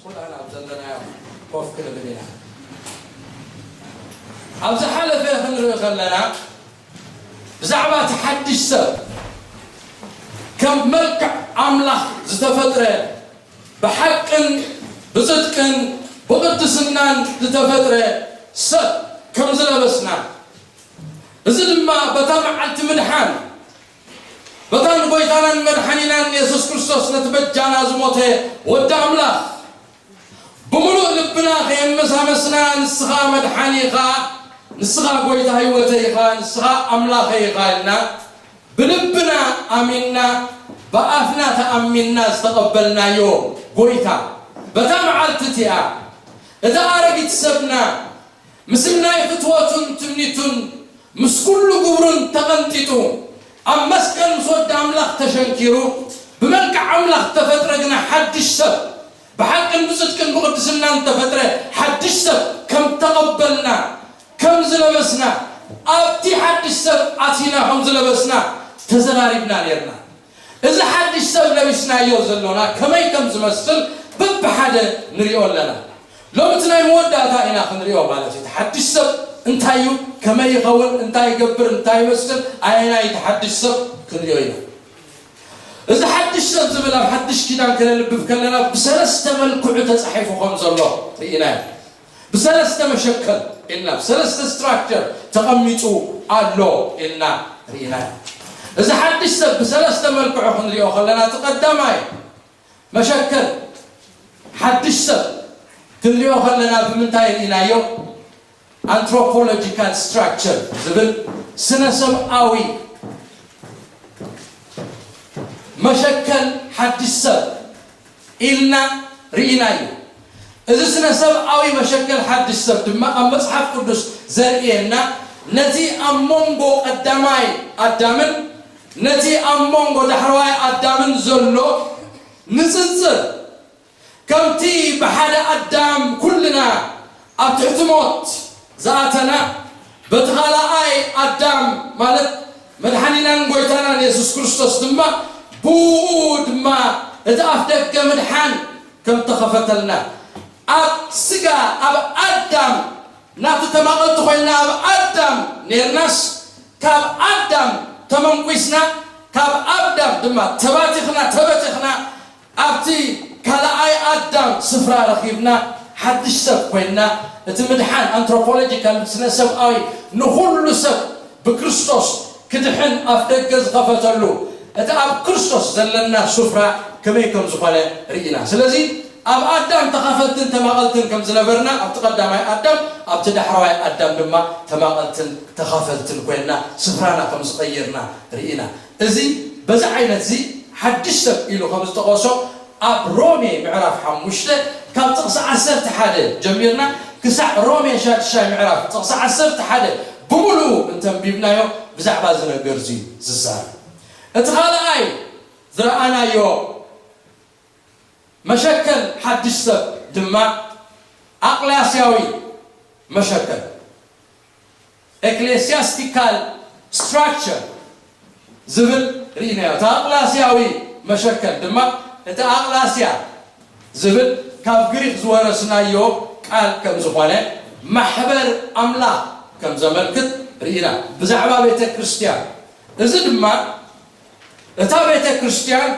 ኩላና ኣብ ዘለናዮ ኮፍ ክንብል ኢና። ኣብ ዝሓለፈ ክንርኢ ከለና ብዛዕባ እቲ ሓድሽ ሰብ ከም መልክዕ ኣምላኽ ዝተፈጥረ ብሓቅን ብጽድቅን ብቕድስናን ዝተፈጥረ ሰብ ከም ዝለበስና፣ እዚ ድማ በታ መዓልቲ ምድሓን በታ ንጎይታናን መድሓኒናን የሱስ ክርስቶስ ነቲ በጃና ዝሞተ ወዲ ኣምላኽ ብምሉእ ልብና ከየመሳመስና፣ "ንስኻ መድሓኒ ኢኻ፣ ንስኻ ጎይታ ህይወተይ ኢኻ፣ ንስኻ ኣምላኸይ ኢኻ" ኢልና ብልብና ኣሚንና፣ ብኣፍና ተኣሚንና ዝተቐበልናዮ ጎይታ፣ በታ መዓልቲ እቲኣ እቲ ኣረጊት ሰብና፣ ምስናይ ፍትወቱን ትምኒቱን፣ ምስ ኩሉ ግብሩን ተቐንጢጡ፣ ኣብ መስቀል ምስ ወዲ ኣምላኽ ተሸንኪሩ፣ ብመልክዕ ኣምላኽ ተፈጥረ ግና ሓድሽ ሰብ፣ ብሓቅን ብጽድቅን ብቕድስናን ተፈጥረ ሓድሽ ሰብ ከም ተቐበልና፣ ከም ዝለበስና፣ ኣብቲ ሓድሽ ሰብ ኣቲና ከም ዝለበስና ተዘራሪብና ኔርና። እዚ ሓድሽ ሰብ ለቢስናዮ ዘሎና ከመይ ከም ዝመስል በብሓደ ንሪኦ ኣለና። ሎሚ እቲ ናይ መወዳእታ ኢና ክንሪኦ ማለት እዩ። እቲ ሓድሽ ሰብ እንታይ እዩ፣ ከመይ ይኸውን፣ እንታይ ይገብር፣ እንታይ ይመስል፣ ኣየናይ እቲ ሓድሽ ሰብ ክንሪኦ ኢና። እዚ ሓድሽ ሰብ ዝብል ኣብ ሓድሽ ኪዳን ከነንብብ ከለና ብሰለስተ መልክዑ ተጻሒፉ ከም ዘሎ ርኢና ኢና። ብሰለስተ መሸከል ኢልና፣ ብሰለስተ ስትራክቸር ተቐሚጡ ኣሎ ኢልና ርኢና ኢና። እዚ ሓድሽ ሰብ ብሰለስተ መልክዑ ክንሪኦ ከለና፣ እቲ ቀዳማይ መሸከል ሓድሽ ሰብ ክንሪኦ ከለና ብምንታይ ርኢናዮ? ኣንትሮፖሎጂካል ስትራክቸር ዝብል ስነ ሰብኣዊ መሸከል ሓድሽ ሰብ ኢልና ርኢናዮ። እዚ ስነ ሰብኣዊ መሸከል ሓድሽ ሰብ ድማ ኣብ መጽሓፍ ቅዱስ ዘርእየና ነቲ ኣብ መንጎ ቀዳማይ ኣዳምን ነቲ ኣብ መንጎ ዳሕረዋይ ኣዳምን ዘሎ ንጽጽር፣ ከምቲ ብሓደ ኣዳም ኩልና ኣብ ትሕቲ ሞት ዝኣተና፣ በቲ ካልኣይ ኣዳም ማለት መድሓኒናን ጎይታናን የሱስ ክርስቶስ ድማ ብኡ ድማ እቲ ኣፍ ደገ ምድሓን ከም ተኸፈተልና፣ ኣብ ስጋ ኣብ ኣዳም ናቱ ተማቐልቲ ኮይንና ኣብ ኣዳም ኔርናስ፣ ካብ ኣዳም ተመንኲስና፣ ካብ ኣዳም ድማ ተባቲኽና፣ ተበቲኽና፣ ኣብቲ ካልኣይ ኣዳም ስፍራ ረኺብና፣ ሓድሽ ሰብ ኮይንና፣ እቲ ምድሓን ኣንትሮፖሎጂካል ስነ ሰብኣዊ ንኹሉ ሰብ ብክርስቶስ ክድሕን ኣፍ ደገ ዝኸፈተሉ፣ እቲ ኣብ ክርስቶስ ዘለና ስፍራ ከመይ ከም ዝኾነ ርኢና። ስለዚ ኣብ ኣዳም ተኻፈልትን ተማቐልትን ከም ዝነበርና፣ ኣብቲ ቀዳማይ ኣዳም፣ ኣብቲ ዳሕረዋይ ኣዳም ድማ ተማቐልትን ተኻፈልትን ኮይንና ስፍራና ከም ዝቐየርና ርኢና። እዚ በዚ ዓይነት እዚ ሓድሽ ሰብ ኢሉ ከም ዝጠቐሶ ኣብ ሮሜ ምዕራፍ ሓሙሽተ ካብ ጥቕሲ ዓሰርተ ሓደ ጀሚርና ክሳዕ ሮሜ ሻድሻይ ምዕራፍ ጥቕሲ ዓሰርተ ሓደ ብምሉኡ እንተንቢብናዮ ብዛዕባ እዚ ነገር እዚ ዝዛረብ። እቲ ካልኣይ ዝረኣናዮ መሸከል ሓድሽ ሰብ ድማ ኣቕላስያዊ መሸከል፣ ኤክሌስያስቲካል ስትራክቸር ዝብል ርኢናዮ። እቲ ኣቕላስያዊ መሸከል ድማ እቲ ኣቕላስያ ዝብል ካብ ግሪክ ዝወረስናዮ ቃል ከም ዝኾነ፣ ማሕበር ኣምላኽ ከም ዘመልክት ርኢና። ብዛዕባ ቤተ ክርስቲያን፣ እዚ ድማ እታ ቤተ ክርስቲያን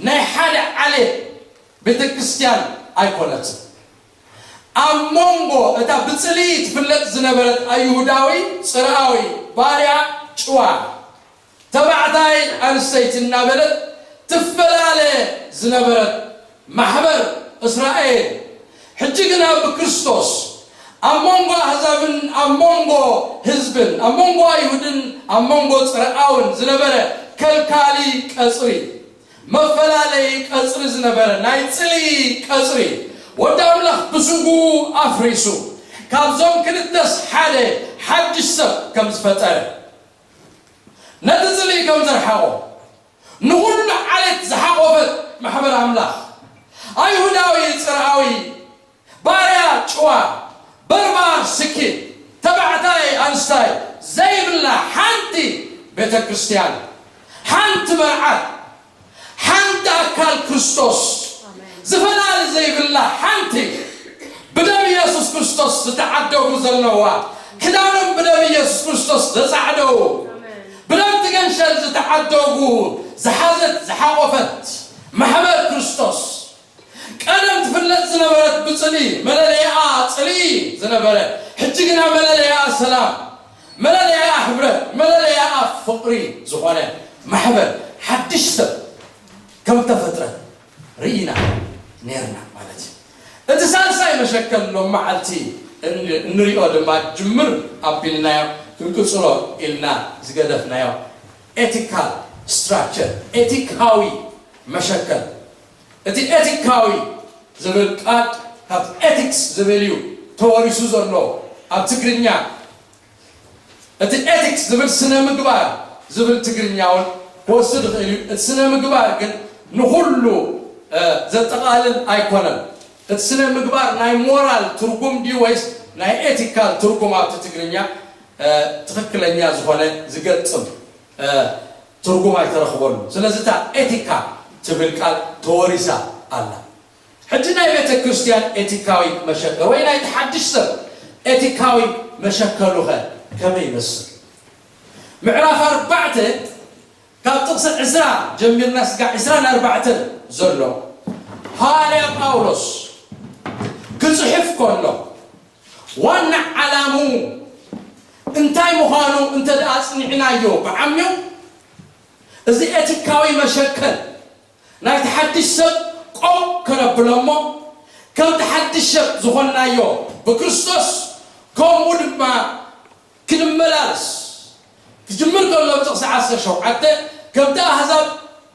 ናይ ሓደ ዓሌት ቤተ ክርስቲያን ኣይኮነትን። ኣብ መንጎ እታ ብጽልኢ ትፍለጥ ዝነበረት ኣይሁዳዊ ጽርኣዊ፣ ባርያ ጭዋ፣ ተባዕታይ ኣንስተይቲ እናበለት ትፈላለ ዝነበረት ማሕበር እስራኤል፣ ሕጂ ግና ብክርስቶስ ኣብ መንጎ ኣህዛብን ኣብ መንጎ ህዝብን ኣብ መንጎ ኣይሁድን ኣብ መንጎ ጽርኣውን ዝነበረ ከልካሊ ቀጽሪ፣ መፈላለዪ ቀጽሪ ዝነበረ ናይ ጽልኢ ቀጽሪ ወዲ ኣምላኽ ብስጉኡ ኣፍሪሱ፣ ካብዞም ክልተስ ሓደ ሓድሽ ሰብ ከም ዝፈጠረ፣ ነቲ ጽልኢ ከም ዘርሓቖ፣ ንኹሉ ዓሌት ዝሓቖፈት ማሕበር ኣምላኽ፣ ኣይሁዳዊ ጽርኣዊ፣ ባርያ ጭዋ፣ በርባር ስኪት፣ ተባዕታይ ኣንስታይ ዘይብላ ሓንቲ ቤተ ክርስቲያን፣ ሓንቲ መርዓት፣ ሓንቲ ኣካል ክርስቶስ፣ ዝፈላለ ዘይብላ ሓንቲ ብደም ኢየሱስ ክርስቶስ ዝተዓደጉ ዘለዋ፣ ክዳኖም ብደም ኢየሱስ ክርስቶስ ዘጻዕደው፣ ብደም ትገንሸል ዝተዓደጉ ዝሓዘት ዝሓቆፈት ማሕበር ክርስቶስ፣ ቀደም ትፍለጥ ዝነበረት ብጽልኢ፣ መለለይኣ ጽልኢ ዝነበረ፣ ሕጂ ግና መለለይኣ ሰላም፣ መለለይኣ ሕብረት፣ መለለይኣ ፍቕሪ ዝኾነ ማሕበር ሓድሽ ሰብ ከም ተፈጥረ ርኢና ነርና ማለት እዩ። እቲ ሳልሳይ መሸከል ሎም መዓልቲ እን-፣ እንሪኦ ድማ ጅምር ኣቢልናዮ ክንቅጽሎ ኢልና ዝገደፍናዮ ኤቲካል ስትራክቸር፣ ኤቲካዊ መሸከል። እቲ ኤቲካዊ ዝብል ቃል ካብ ኤቲክስ ዝብል እዩ ተወሪሱ ዘሎ ኣብ ትግርኛ። እቲ ኤቲክስ ዝብል ስነ ምግባር ዝብል ትግርኛ እውን ክወስድ ይኽእል እዩ። እቲ ስነ ምግባር ግን ንኹሉ፣ እ፣ ዘጠቓልል ኣይኮነን። እቲ ስነ ምግባር ናይ ሞራል ትርጉም ድዩ ወይስ ናይ ኤቲካል ትርጉም ኣብቲ ትግርኛ፣ እ፣ ትኽክለኛ ዝኾነ ዝገጥም፣ እ፣ ትርጉም ኣይተረኽበሉ። ስለዚ እታ ኤቲካ ትብል ቃል ተወሪሳ ኣላ። ሕጂ ናይ ቤተ ክርስቲያን ኤቲካዊ መሸከል ወይ ናይ ተሓድሽ ሰብ ኤቲካዊ መሸከሉኸ ከመይ ይመስል? ምዕራፍ ኣርባዕተ ካብ ጥቕሲ ዕስራ ጀሚርና ስጋዕ ዕስራን ኣርባዕተን ዘሎ ሃዋርያ ጳውሎስ ክጽሕፍ ከሎ ዋና ዓላሙ እንታይ ምዃኑ እንተ ደኣ ኣጽኒዕናዮ ብዓሚው እዚ ኤቲካዊ መሸከል ናይቲ ሓድሽ ሰብ ቆም ከነብሎ እሞ፣ ከምቲ ሓድሽ ሰብ ዝኾንናዮ ብክርስቶስ፣ ከምኡ ድማ ክንመላለስ። ክጅምር ከሎ ጥቕሲ ዓሰርተ ሸውዓተ፣ ከምቲ ኣህዛብ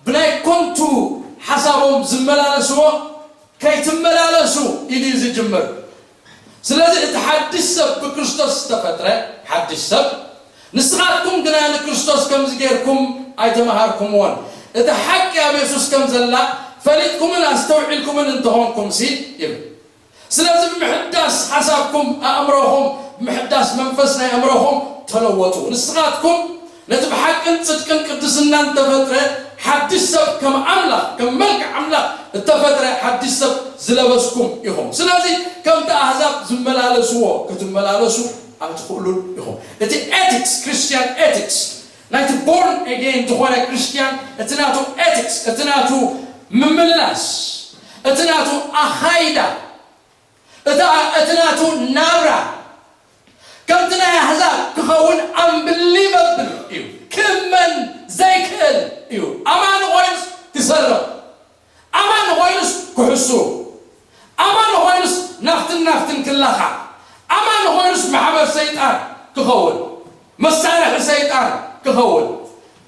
ብናይ ኮንቱ ሓሳቦም ዝመላለስዎ፣ ከይትመላለሱ ኢሉ እዩ ዝጅምር። ስለዚ እቲ ሓድሽ ሰብ ብክርስቶስ ዝተፈጥረ ሓድሽ ሰብ፣ ንስኻትኩም ግና ንክርስቶስ ከምዚ ጌርኩም ኣይተመሃርኩምዎን፣ እታ ሓቂ ኣብ የሱስ ከም ዘላ ፈሊጥኩምን ኣስተውዒልኩምን እንተኾንኩምሲ ይብል። ስለዚ ብምሕዳስ ሓሳብኩም፣ ኣእምሮኹም፣ ብምሕዳስ መንፈስ ናይ ኣእምሮኹም ተለወጡ። ንስኻትኩም ነቲ ብሓቅን ጽድቅን ቅድስናን እተፈጥረ ሓድሽ ሰብ፣ ከም ኣምላኽ፣ ከም መልክዕ ኣምላኽ እተፈጥረ ሓድሽ ሰብ ዝለበስኩም ኢኹም። ስለዚ ከምቲ ኣህዛብ ዝመላለስዎ ክትመላለሱ ኣይትኽእሉን ኢኹም። እቲ ኤቲክስ፣ ክርስትያን ኤቲክስ ናይቲ ቦርን ኤጌን ዝኾነ ክርስትያን፣ እቲ ናቱ ኤቲክስ፣ እቲ ናቱ ምምልላስ፣ እቲ ናቱ ኣኻይዳ፣ እታ፣ እቲ ናቱ ናብራ ከምቲ ናይ ኣህዛብ ክኸውን ኣምብሊቨብል እዩ። ክእመን ዘይክእል እዩ። ኣማኒ ኮይኑስ ክሰርቕ፣ ኣማኒ ኮይኑስ ክሕሱ፣ ኣማኒ ኮይኑስ ናፍትን ናፍትን ክላኻዕ፣ ኣማኒ ኮይኑስ ማሕበር ሰይጣን ክኸውን፣ መሳርሒ ሰይጣን ክኸውን፣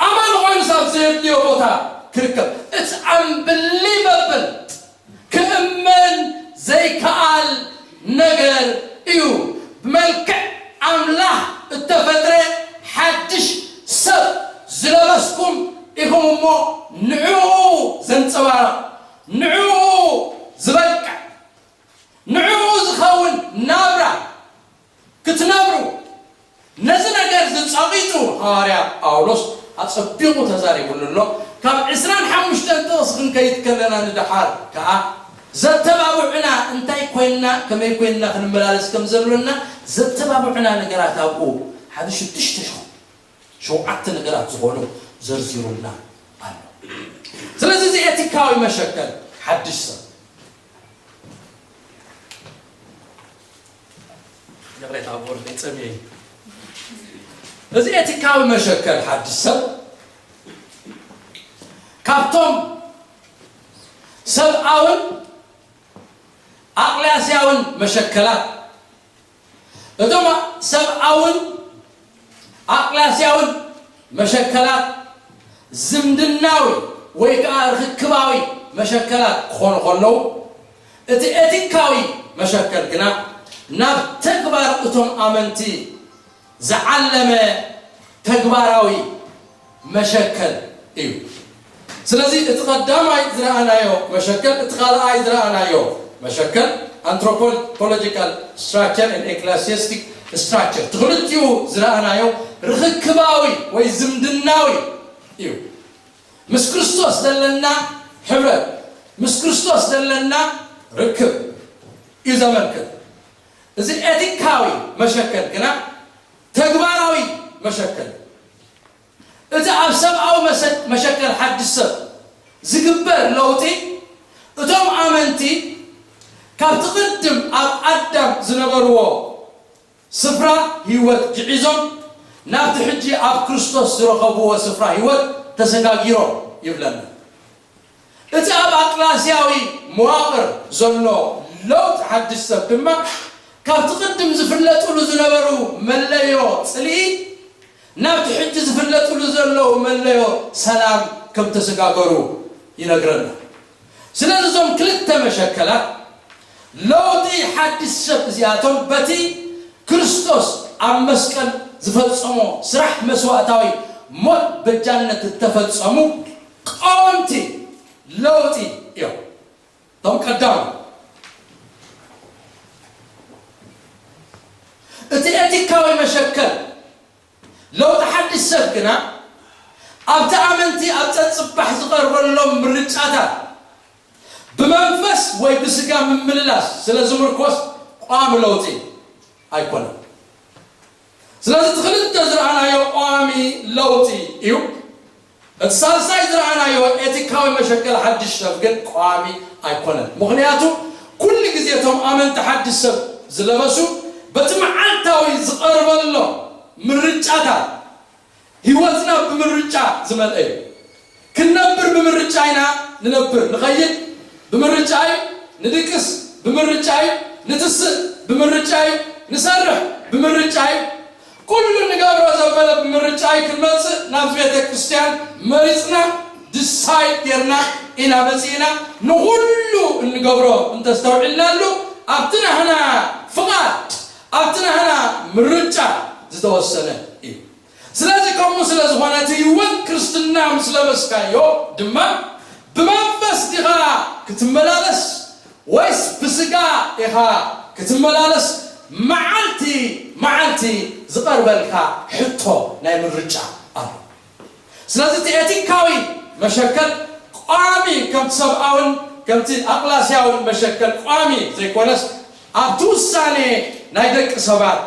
ኣማኒ ኮይኑስ ኣብ ዘየድልዮ ቦታ ክርከብ። It's unbelievable። ክእመን ዘይከኣል ነገር እዩ። ብመልክዕ ኣምላኽ እተፈጥረ ሓድሽ ሰብ ዝለበስኩም ኢኹም እሞ፣ ንዕኡ ዘንጸባርቕ፣ ንዕኡ ዝበቅዕ፣ ንዕኡ ዝኸውን ናብራ ክትነብሩ፣ ነዚ ነገር እዚ ጸቒጡ ሃዋርያ ጳውሎስ ኣጸቢቑ ተዛሪቡሉ ኣሎ። ካብ ዕስራን ሓሙሽተን ጥቕሲ ክንከይድ ከለና ንደሓር ከኣ ዘተባብዑና እንታይ ኮይንና፣ ከመይ ኮይንና ክንመላለስ ከም ዘሎና ዘተባብዑና ነገራት ኣብኡ ሓደ ሽዱሽተ ሸ-፣ ሸውዓተ ነገራት ዝኾኑ ዘርዚሩልና ኣሎ። ስለዚ እዚ ኤቲካዊ መሸከል ሓድሽ ሰብ ይቕሬታ፣ ኣብ ወርደይ ጸሚየ እዩ። እዚ ኤቲካዊ መሸከል ሓድሽ ሰብ ካብቶም ሰብኣውን ኣቕላስያውን መሸከላት፣ እቶም ሰብኣውን ኣቕላስያውን መሸከላት ዝምድናዊ ወይ ከኣ ርክክባዊ መሸከላት ክኾኑ ከለዉ፣ እቲ ኤቲካዊ መሸከል ግና ናብ ተግባር እቶም ኣመንቲ ዝዓለመ ተግባራዊ መሸከል እዩ። ስለዚ እቲ ቀዳማይ ዝረኣናዮ መሸከል፣ እቲ ካልኣይ ዝረኣናዮ መሸከል፣ anthropological structure and ecclesiastic structure፣ እቲ ክልቲኡ ዝረኣናዮ ርኽክባዊ ወይ ዝምድናዊ እዩ። ምስ ክርስቶስ ዘለና ሕብረት፣ ምስ ክርስቶስ ዘለና ርክብ፣ እዩ ዘመልክት። እዚ ኤቲካዊ መሸከል ግና ተግባራዊ መሸከል። እቲ ኣብ ሰብኣዊ መሰ-፣ መሸከል ሓድሽ ሰብ ዝግበር ለውጢ፣ እቶም ኣመንቲ ካብቲ ቅድም ኣብ ኣዳም ዝነበርዎ ስፍራ ህይወት ግዒዞም ናብቲ ሕጂ ኣብ ክርስቶስ ዝረኸብዎ ስፍራ ህይወት ተሰጋጊሮም ይብለና። እቲ ኣብ ኣቅላስያዊ መዋቕር ዘሎ ለውጢ ሓድሽ ሰብ ድማ ካብቲ ቅድም ዝፍለጥሉ ዝነበሩ መለዮ ጽልኢ ናብቲ ሕጂ ዝፍለጥሉ ዘለዉ መለዮ ሰላም ከም ተሰጋገሩ ይነግረና። ስለዚ እዞም ክልተ መሸከላት ለውጢ ሓድሽ ሰብ እዚኣቶም በቲ ክርስቶስ ኣብ መስቀል ዝፈጸሞ ስራሕ መስዋእታዊ ሞት በጃነት እተፈጸሙ ቀወምቲ ለውጢ እዮም። እቶም ቀዳም እቲ ኤቲካዊ መሸከል ለውጢ ሓድሽ ሰብ ግና ኣብቲ ኣመንቲ ኣብ ጸጽባሕ ዝቐርበሎም ምርጫታት ብመንፈስ ወይ ብስጋ ምምልላስ ስለ ዝምርኮስ ቋሚ ለውጢ ኣይኮነን። ስለዚ እቲ ክልተ ዝረኣናዮ ቋሚ ለውጢ እዩ። እቲ ሳልሳይ ዝረኣናዮ ኤቲካዊ መሸከል ሓድሽ ሰብ ግን ቋሚ ኣይኮነን። ምኽንያቱ ኩሉ ግዜ እቶም ኣመንቲ ሓድሽ ሰብ ዝለበሱ በቲ መዓልታዊ ዝቐርበሎም ምርጫታት ህይወትና ብምርጫ ዝመልአ እዩ። ክንነብር ብምርጫ ኢና ንነብር፣ ንኸይድ ብምርጫ እዩ፣ ንድቅስ ብምርጫ እዩ፣ ንትስእ ብምርጫ እዩ፣ ንሰርሕ ብምርጫ እዩ። ኩሉ እንገብሮ ዘበለ ብምርጫ እዩ። ክንመጽእ ናብዚ ቤተ ክርስቲያን መሪጽና ዲሳይድ ጌርና ኢና መጺእና። ንኹሉ እንገብሮ እንተስተውዒልናሉ ኣብቲ ናህና ፍቓድ ኣብቲ ናህና ምርጫ ዝተወሰነ እዩ። ስለዚ ከምኡ ስለ ዝኾነ እቲ ህይወት ክርስትና ምስ ለበስካዮ ድማ ብመንፈስ ዲኻ ክትመላለስ ወይስ ብስጋ ኢኻ ክትመላለስ መዓልቲ መዓልቲ ዝቐርበልካ ሕቶ ናይ ምርጫ ኣሎ። ስለዚ እቲ ኤቲካዊ መሸከል ቋሚ ከምቲ ሰብኣውን ከምቲ ኣቕላስያውን መሸከል ቋሚ ዘይኮነስ ኣብቲ ውሳኔ ናይ ደቂ ሰባት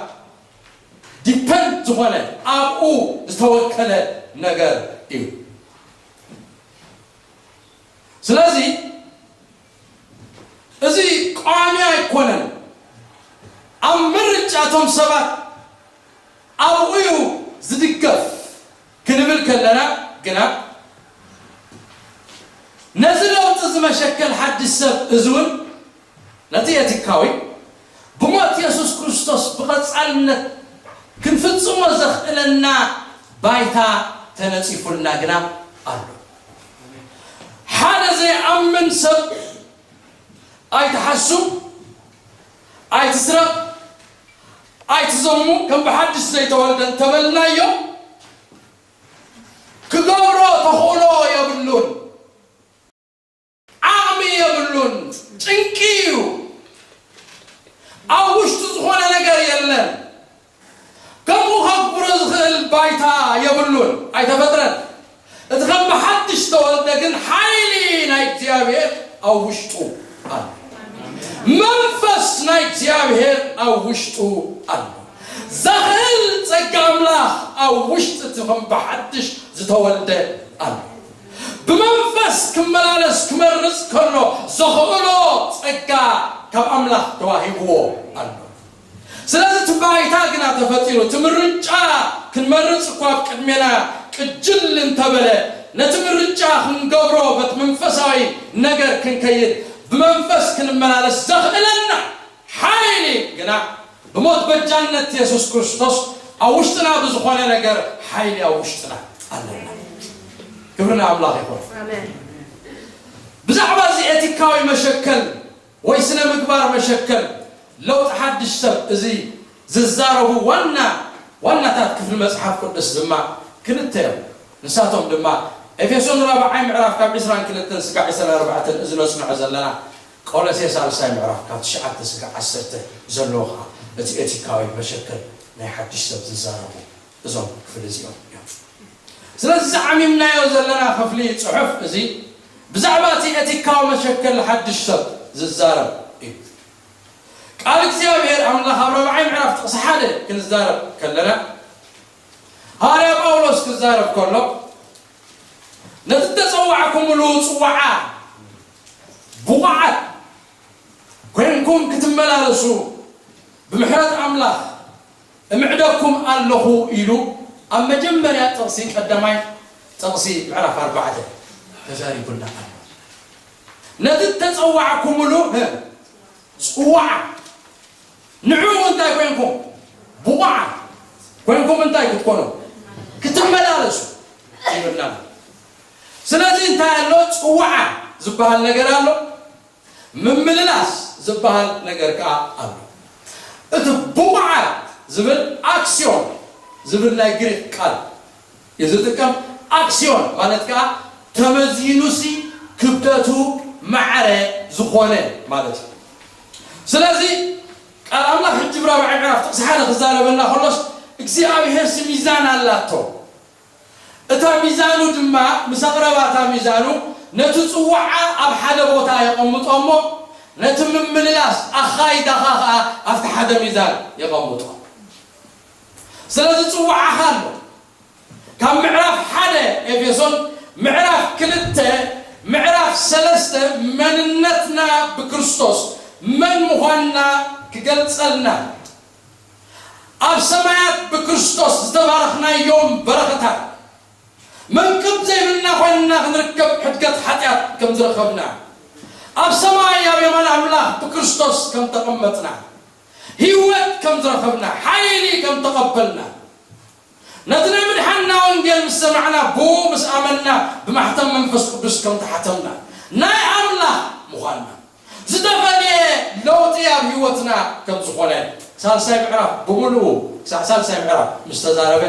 ዲፐንድ ዝኾነ ኣብኡ ዝተወከለ ነገር እዩ። ስለዚ እዚ ቋሚ ኣይኮነን። ኣብ ምርጫ እቶም ሰባት ኣብኡ እዩ ዝድገፍ ክንብል ከለና ግና ነዚ ለውጢ እዚ መሸከል ሓድሽ ሰብ እዚ እውን ነቲ ኤቲካዊ ብሞት የሱስ ክርስቶስ ብቐጻልነት ክንፍጽሞ ዘኽእለና ባይታ ተነጺፉልና ግና ኣሎ። ሓደ ዘይኣምን ሰብ ኣይትሓሱ፣ ኣይትስረቕ፣ ኣይትዘሙ፣ ከም ብሓድሽ ዘይተወልደ እንተበልናዮ ክገብሮ ተኽእሎ የብሉን። ዓቕሚ የብሉን። ጭንቂ እዩ። ኣብ ውሽጡ ዝኾነ ነገር የለን። ከምኡ ከግብሮ ዝኽእል ባይታ የብሉን፣ ኣይተፈጥረን። እቲ ከም ብሓድሽ ዝተወልደ ግን ሓይሊ ናይ እግዚኣብሔር ኣብ ውሽጡ ኣሎ። መንፈስ ናይ እግዚኣብሔር ኣብ ውሽጡ ኣሎ። ዘኽእል ጸጋ ኣምላኽ ኣብ ውሽጢ እቲ ከም ብሓድሽ ዝተወልደ ኣሎ። ብመንፈስ ክመላለስ ክመርጽ ከሎ ዘኽእሎ ጸጋ ካብ ኣምላኽ ተዋሂብዎ ኣሎ። ስለዚ እቲ ባይታ ግና ተፈጢሩ፣ እቲ ምርጫ ክንመርጽ እኳ ኣብ ቅድሜና ቅጅል እንተበለ፣ ነቲ ምርጫ ክንገብሮ በቲ መንፈሳዊ ነገር ክንከይድ ብመንፈስ ክንመላለስ ዘኽእለና ሓይሊ ግና ብሞት በጃነት የሱስ ክርስቶስ ኣብ ውሽጥና ብዝኾነ ነገር ሓይሊ ኣብ ውሽጥና ኣለና። ክብሪ ንኣምላኽ ይኹን። ኣሜን። ብዛዕባ እዚ ኤቲካዊ መሸከል ወይ ስነ ምግባር መሸከል ለውጢ ሓድሽ ሰብ እዚ ዝዛረቡ ዋና ዋናታት ክፍሊ መጽሓፍ ቅዱስ ድማ ክልተ እዮም። ንሳቶም ድማ ኤፌሶን ራብዓይ ምዕራፍ ካብ ዕስራን ክልተን ስጋዕ ዕስራን ኣርባዕተን እዚ ነጽንዖ ዘለና፣ ቆሎሴ ሳልሳይ ምዕራፍ ካብ ትሽዓተ ስጋዕ ዓሰርተ ዘለዎ ኸዓ እቲ ኤቲካዊ መሸከል ናይ ሓድሽ ሰብ ዝዛረቡ እዞም ክፍሊ እዚኦም እዮም። ስለዚ እዚ ዓሚምናዮ ዘለና ክፍሊ ጽሑፍ እዚ ብዛዕባ እቲ ኤቲካዊ መሸከል ሓድሽ ሰብ ዝዛረብ እዩ። ቃል እግዚኣብሔር ኣምላኽ ኣብ ራብዓይ ምዕራፍ ጥቕሲ ሓደ ክንዛረብ ከለና፣ ሃዋርያ ጳውሎስ ክዛረብ ከሎ፣ ነቲ እተጸዋዕኩምሉ ጽዋዓ ብቑዓት ኮይንኩም ክትመላለሱ ብምሕረት ኣምላኽ እምዕደኩም ኣለኹ ኢሉ ኣብ መጀመርያ ጥቕሲ፣ ቀዳማይ ጥቕሲ ምዕራፍ ኣርባዕተ ተዛሪቡና ኣሎ። ነቲ እተጸዋዕኩምሉ፣ እ፣ ጽዋዓ፣ ንዕኡ እንታይ ኮይንኩም? ብቑዓት ኮይንኩም እንታይ ክትኮኑ? ክትመላለሱ ይብልና። ስለዚ እንታይ ኣሎ? ጽዋዓ ዝበሃል ነገር ኣሎ። ምምልላስ ዝበሃል ነገር ከኣ ኣሎ። እቲ ብቑዓት ዝብል ኣክሲዮን ዝብል ናይ ግሪክ ቃል እዩ ዝጥቀም። ኣክሲዮን ማለት ከኣ ተመዚኑሲ ክብደቱ ማዕረ ዝኾነ ማለት እዩ። ስለዚ ቃል ኣምላኽ ሕጂ ብራብዓይ ምዕራፍ ጥቕሲ ሓደ ክዛረበና ከሎስ፣ እግዚኣብሔርሲ ሚዛን ኣላቶ። እታ ሚዛኑ ድማ ምስ ኣቕረባ፣ እታ ሚዛኑ ነቲ ጽዋዓ ኣብ ሓደ ቦታ የቐምጦ እሞ፣ ነቲ ምምልላስ ኣኻይዳኻ ኸኣ ኣብቲ ሓደ ሚዛን የቐምጦ። ስለዚ ጽዋዓኻ ኣሎ። ካብ ምዕራፍ ሓደ ኤፌሶን፣ ምዕራፍ ክልተ፣ ምዕራፍ ሰለስተ መንነትና ብክርስቶስ መን ምዃንና ክገልጸልና፣ ኣብ ሰማያት ብክርስቶስ ዝተባረኽናዮም በረኸታት፣ መንቅብ ዘይብልና ኮይንና ክንርከብ ሕድገት ሓጢኣት ከም ዝረኸብና፣ ኣብ ሰማይ ኣብ የማን ኣምላኽ ብክርስቶስ ከም ተቐመጥና፣ ህይወት ከም ዝረኸብና፣ ሓይሊ ከም ተቐበልና፣ ነቲ ናይ ምድሓንና ወንጌል ምስ ሰማዕና፣ ብኡ ምስ ኣመንና፣ ብማሕተም መንፈስ ቅዱስ ከም ተሓተምና፣ ናይ ኣምላኽ ምዃንና፣ ዝተፈልየ ለውጢ ኣብ ህይወትና ከም ዝኾነ፣ ሳልሳይ ምዕራፍ ብምሉኡ ክሳዕ ሳልሳይ ምዕራፍ ምስ ተዛረበ፣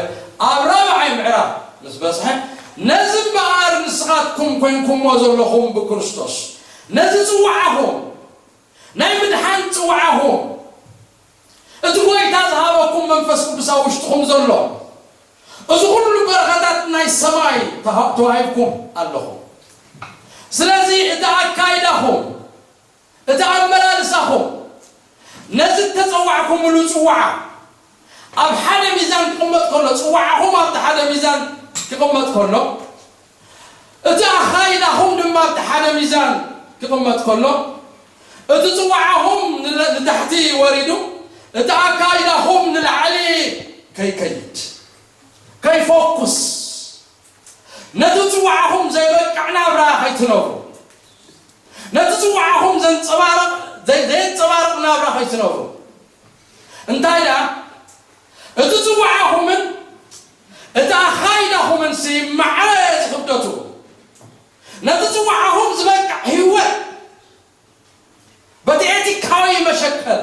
ኣብ ራብዓይ ምዕራፍ ምስ በጽሐ፣ ነዚ እምበኣር ንስኻትኩም ኮይንኩሞ ዘለኹም ብክርስቶስ፣ ነዚ ጽዋዓኹም፣ ናይ ምድሓን ጽዋዓኹም፣ እቲ ጐይታ ዝሃበኩም መንፈስ ቅዱስ ኣብ ውሽጥኹም ዘሎ፣ እዚ ኹሉ በረኸታት ናይ ሰማይ ተሃ-፣ ተዋሂብኩም ኣለኹም። ስለዚ እቲ ኣካይዳኹም፣ እቲ ኣመላልሳኹም፣ ነዚ እተጸዋዕኩምሉ ጽዋዓ ኣብ ሓደ ሚዛን ክቕመጥ ከሎ፣ ጽዋዓኹም ኣብቲ ሓደ ሚዛን ክቕመጥ ከሎ፣ እቲ ኣኻይዳኹም ድማ ኣብቲ ሓደ ሚዛን ክቕመጥ ከሎ፣ እቲ ጽዋዓኹም ንለ-፣ ንታሕቲ ወሪዱ፣ እቲ ኣካይዳኹም ንላዕሊ ከይከይድ፣ ከይፎኩስ፣ ነቲ ጽዋዓኹም ዘይበቅዕ ናብራ ከይትነብሩ፣ ነቲ ጽዋዓኹም ዘንጸባርቕ፣ ዘይ-፣ ዘየንጸባርቕ ናብራ ከይትነብሩ። እንታይ ደኣ፣ እቲ ጽዋዓኹምን እቲ ኣኻይዳኹምን ሲ ማዕረ እዚ ክብደቱ፣ ነቲ ጽዋዓኹም ዝበቅዕ ህይወት፣ በቲ ኤቲካዊ መሸከል፣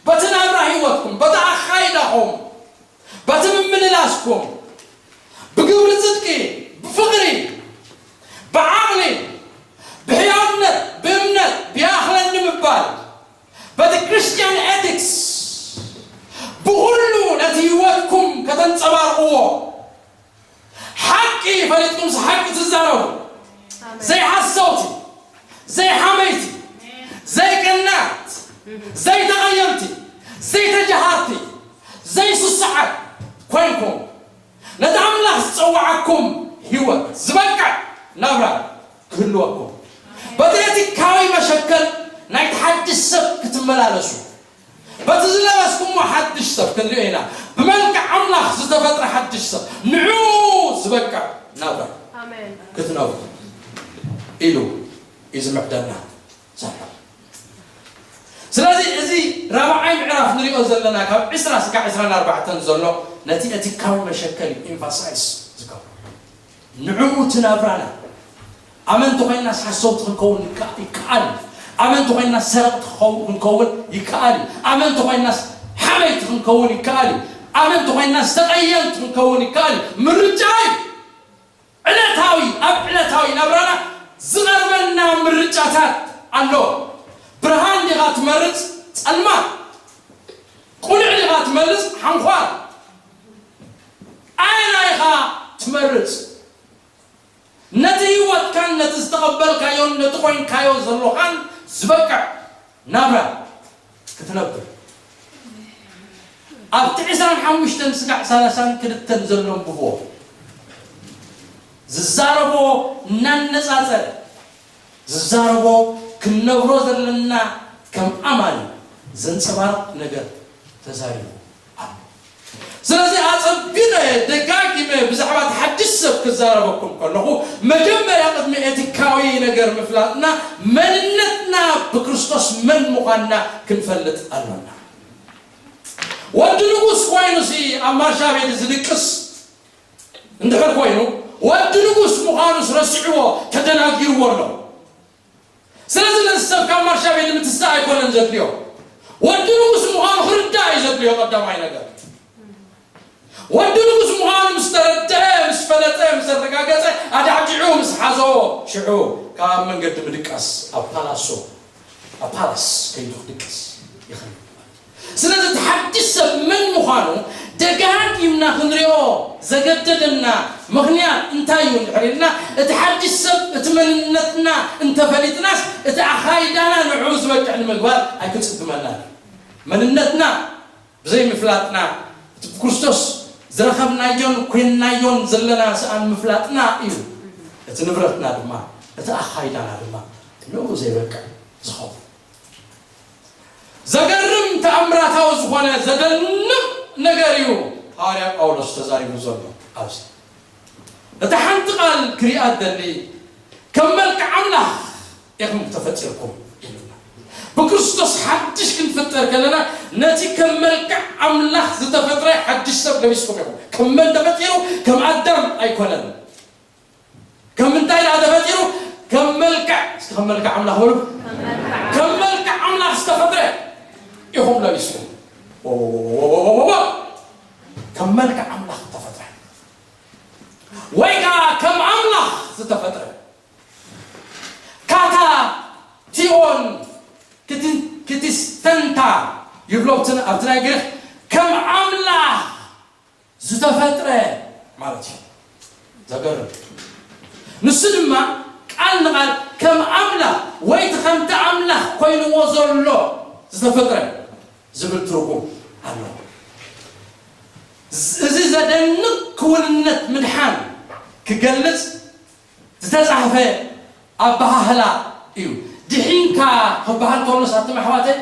በቲ ናብራ ህይወትኩም፣ በቲ ኣኻይዳኹም፣ በቲ ምምልላስኩም፣ ብግብሪ ጽድቂ፣ ብፍቕሪ፣ ብዓቕሊ፣ ብሕያውነት፣ ብእምነት፣ ብይኣኽለኒ ምባል፣ በቲ ክርስትያን ኤቲክስ፣ ብኹሉ ነቲ ህይወትኩም ከተንጸባርቕዎ፣ ሓቂ ፈሊጥኩምስ ሓቂ ትዛረቡ። ኣሜን። ዘይሓሰውቲ፣ ዘይሓመይቲ፣ ዘይቀናት፣ ዘይተቐየምቲ፣ ዘይተጀሃርቲ፣ ዘይስስዓት ኮይንኩም፣ ነቲ ኣምላኽ ዝጸውዓኩም ህይወት ዝበቅዕ ናብራ ክህልወኩም፣ በቲ ኤቲካዊ መሸከል ናይቲ ሓድሽ ሰብ ክትመላለሱ፣ በቲ ዝለበስኩሞ ሓድሽ ሰብ ክንሪኦ ኢና። ብመልክዕ ኣምላኽ ዝተፈጥረ ሓድሽ ሰብ፣ ንዕኡ ዝበቅዕ ናብራ ኣሜን። ክትነብሩ ኢሉ እዩ ዝምዕደና ዘሎ። ስለዚ እዚ ራብዓይ ምዕራፍ ንሪኦ ዘለና ካብ ዕስራ ስጋዕ ዕስራን ኣርባዕተን ዘሎ ነቲ ኤቲካዊ መሸከል እዩ ኤምፋሳይዝ ዝገብሮ። ንዕኡ እቲ ናብራና። ኣመንቲ ኮይንናስ ሓሰውቲ ክንከውን ይከ-፣ ይከኣል እዩ። ኣመንቲ ኮይንናስ ሰረቕቲ ክኸው-፣ ክንከውን ይከኣል እዩ። ኣመንቲ ኮይንናስ ሓመይቲ ክንከውን ይከኣል እዩ። ኣመንቲ ኮይንናስ ተቐየምቲ ክንከውን ይከኣል እዩ። ምርጫ እዩ። ዕለታዊ፣ ኣብ ዕለታዊ ናብራና ዝቐርበልና ምርጫታት ኣሎ። ብርሃን ዲኻ ትመርጽ ጸልማት? ቁልዕ ዲኻ ትመርጽ ሓንኳር? ኣየናይ ኢኻ ትመርጽ? ነቲ ህይወትካን ነቲ ዝተቐበልካዮን ነቲ ኮይንካዮ ዘሎኻን ዝበቅዕ ናብራ ክትነብር ኣብቲ ዕስራን ሓሙሽተን ስጋዕ ሰላሳን ክልተን ዘሎ ንብቦ ዝዛረቦ እናነጻጸረ ዝዛረቦ ክንነብሮ ዘለና ከም ኣማኒ ዘንጸባርቕ ነገር ተዛሪቡ ኣሎ። ስለዚ ኣጸቢቐ ደጋጊመ ብዛዕባ እቲ ሓድሽ ሰብ ክዛረበኩም ከለኹ መጀመርያ ቅድሚ ኤቲካዊ ነገር ምፍላጥና መንነትና ብክርስቶስ መን ምዃንና ክንፈልጥ ኣሎና። ወዲ ንጉስ ኮይኑሲ ኣብ ማርሻ ቤት ዝድቅስ እንድሕር ኮይኑ ወዲ ንጉስ ምዃኑስ ረሲዕዎ ተደናጊርዎ ኣሎ። ስለዚ ነዚ ሰብ ካብ ማርሻ ቤት ምትሳእ ኣይኮነን ዘድልዮ፣ ወዲ ንጉስ ምዃኑ ክርዳእ እዩ ዘድልዮ። ቀዳማይ ነገር ወዲ ንጉስ ምዃኑ ምስ ተረድአ፣ ምስ ፈለጠ፣ ምስ ኣረጋገጸ፣ ኣዳዕዲዑ ምስ ሓዞ ሽዑ ካብ መንገዲ ምድቃስ ኣብ ፓላሶ ኣብ ፓላስ ከይዱ ክድቅስ ይኽእል ማለት እዩ። ስለዚ እቲ ሓድሽ ሰብ መን ምዃኑ ደጋጊምና ክንሪኦ ዘገደደና ምኽንያት እንታይ እዩ እንድሕር ኢልና፣ እቲ ሓድሽ ሰብ እቲ መንነትና እንተፈሊጥናስ እቲ ኣኻይዳና ንዕኡ ዝበቅዕ ንምግባር ኣይክጽግመናን እዩ። መንነትና ብዘይ ምፍላጥና እቲ ብክርስቶስ ዝረኸብናዮን ኮይንናዮን ዘለና ስኣን ምፍላጥና እዩ። እቲ ንብረትና ድማ እቲ ኣኻይዳና ድማ ንኡ ዘይበቅዕ ዝኸውን። ዘገርም ተኣምራታዊ ዝኾነ ዘደንቕ ነገር እዩ ሃዋርያ ጳውሎስ ተዛሪቡ ዘሎ ኣብዚ። እታ ሓንቲ ቃል ክሪኣ እደሊ፣ ከም መልክዕ ኣምላኽ ኢኹም ተፈጢርኩም ኢሉና። ብክርስቶስ ሓድሽ ክንፍጠር ከለና ነቲ ከም መልክዕ ኣምላኽ ዝተፈጥረ ሓድሽ ሰብ ለቢስኩም ኢኹም። ከም መን ተፈጢሩ? ከም ኣዳም ኣይኮነን። ከም ምንታይ ደኣ ተፈጢሩ? ከም መልክዕ፣ እስኪ ከም መልክዕ ኣምላኽ በሉ። ከም መልክዕ ኣምላኽ ዝተፈጥረ ኢኹም ለቢስኩም። ኦ፣ ከም መልክዕ ኣምላኽ ዝተፈጥረ ወይ ከዓ ከም ኣምላኽ ዝተፈጥረ ካታ ቲኦን ክቲ- ክቲስተንታ ይብሎ ኣብቲ ን- ኣብቲ ናይ ግሪክ ከም ኣምላኽ ዝተፈጥረ ማለት እዩ። ዘገርም። ንሱ ድማ ቃል ንቓል ከም ኣምላኽ ወይ እቲ ከምቲ ኣምላኽ ኮይንዎ ዘሎ ዝተፈጥረ ዝብል ትርጉም ኣለዎ። እዚ ዘደንቕ ክውንነት ምድሓን ክገልጽ ዝተጻሕፈ ኣበሃህላ እዩ። ድሒንካ ክበሃል ከሎስ ኣቱም ኣሕዋተይ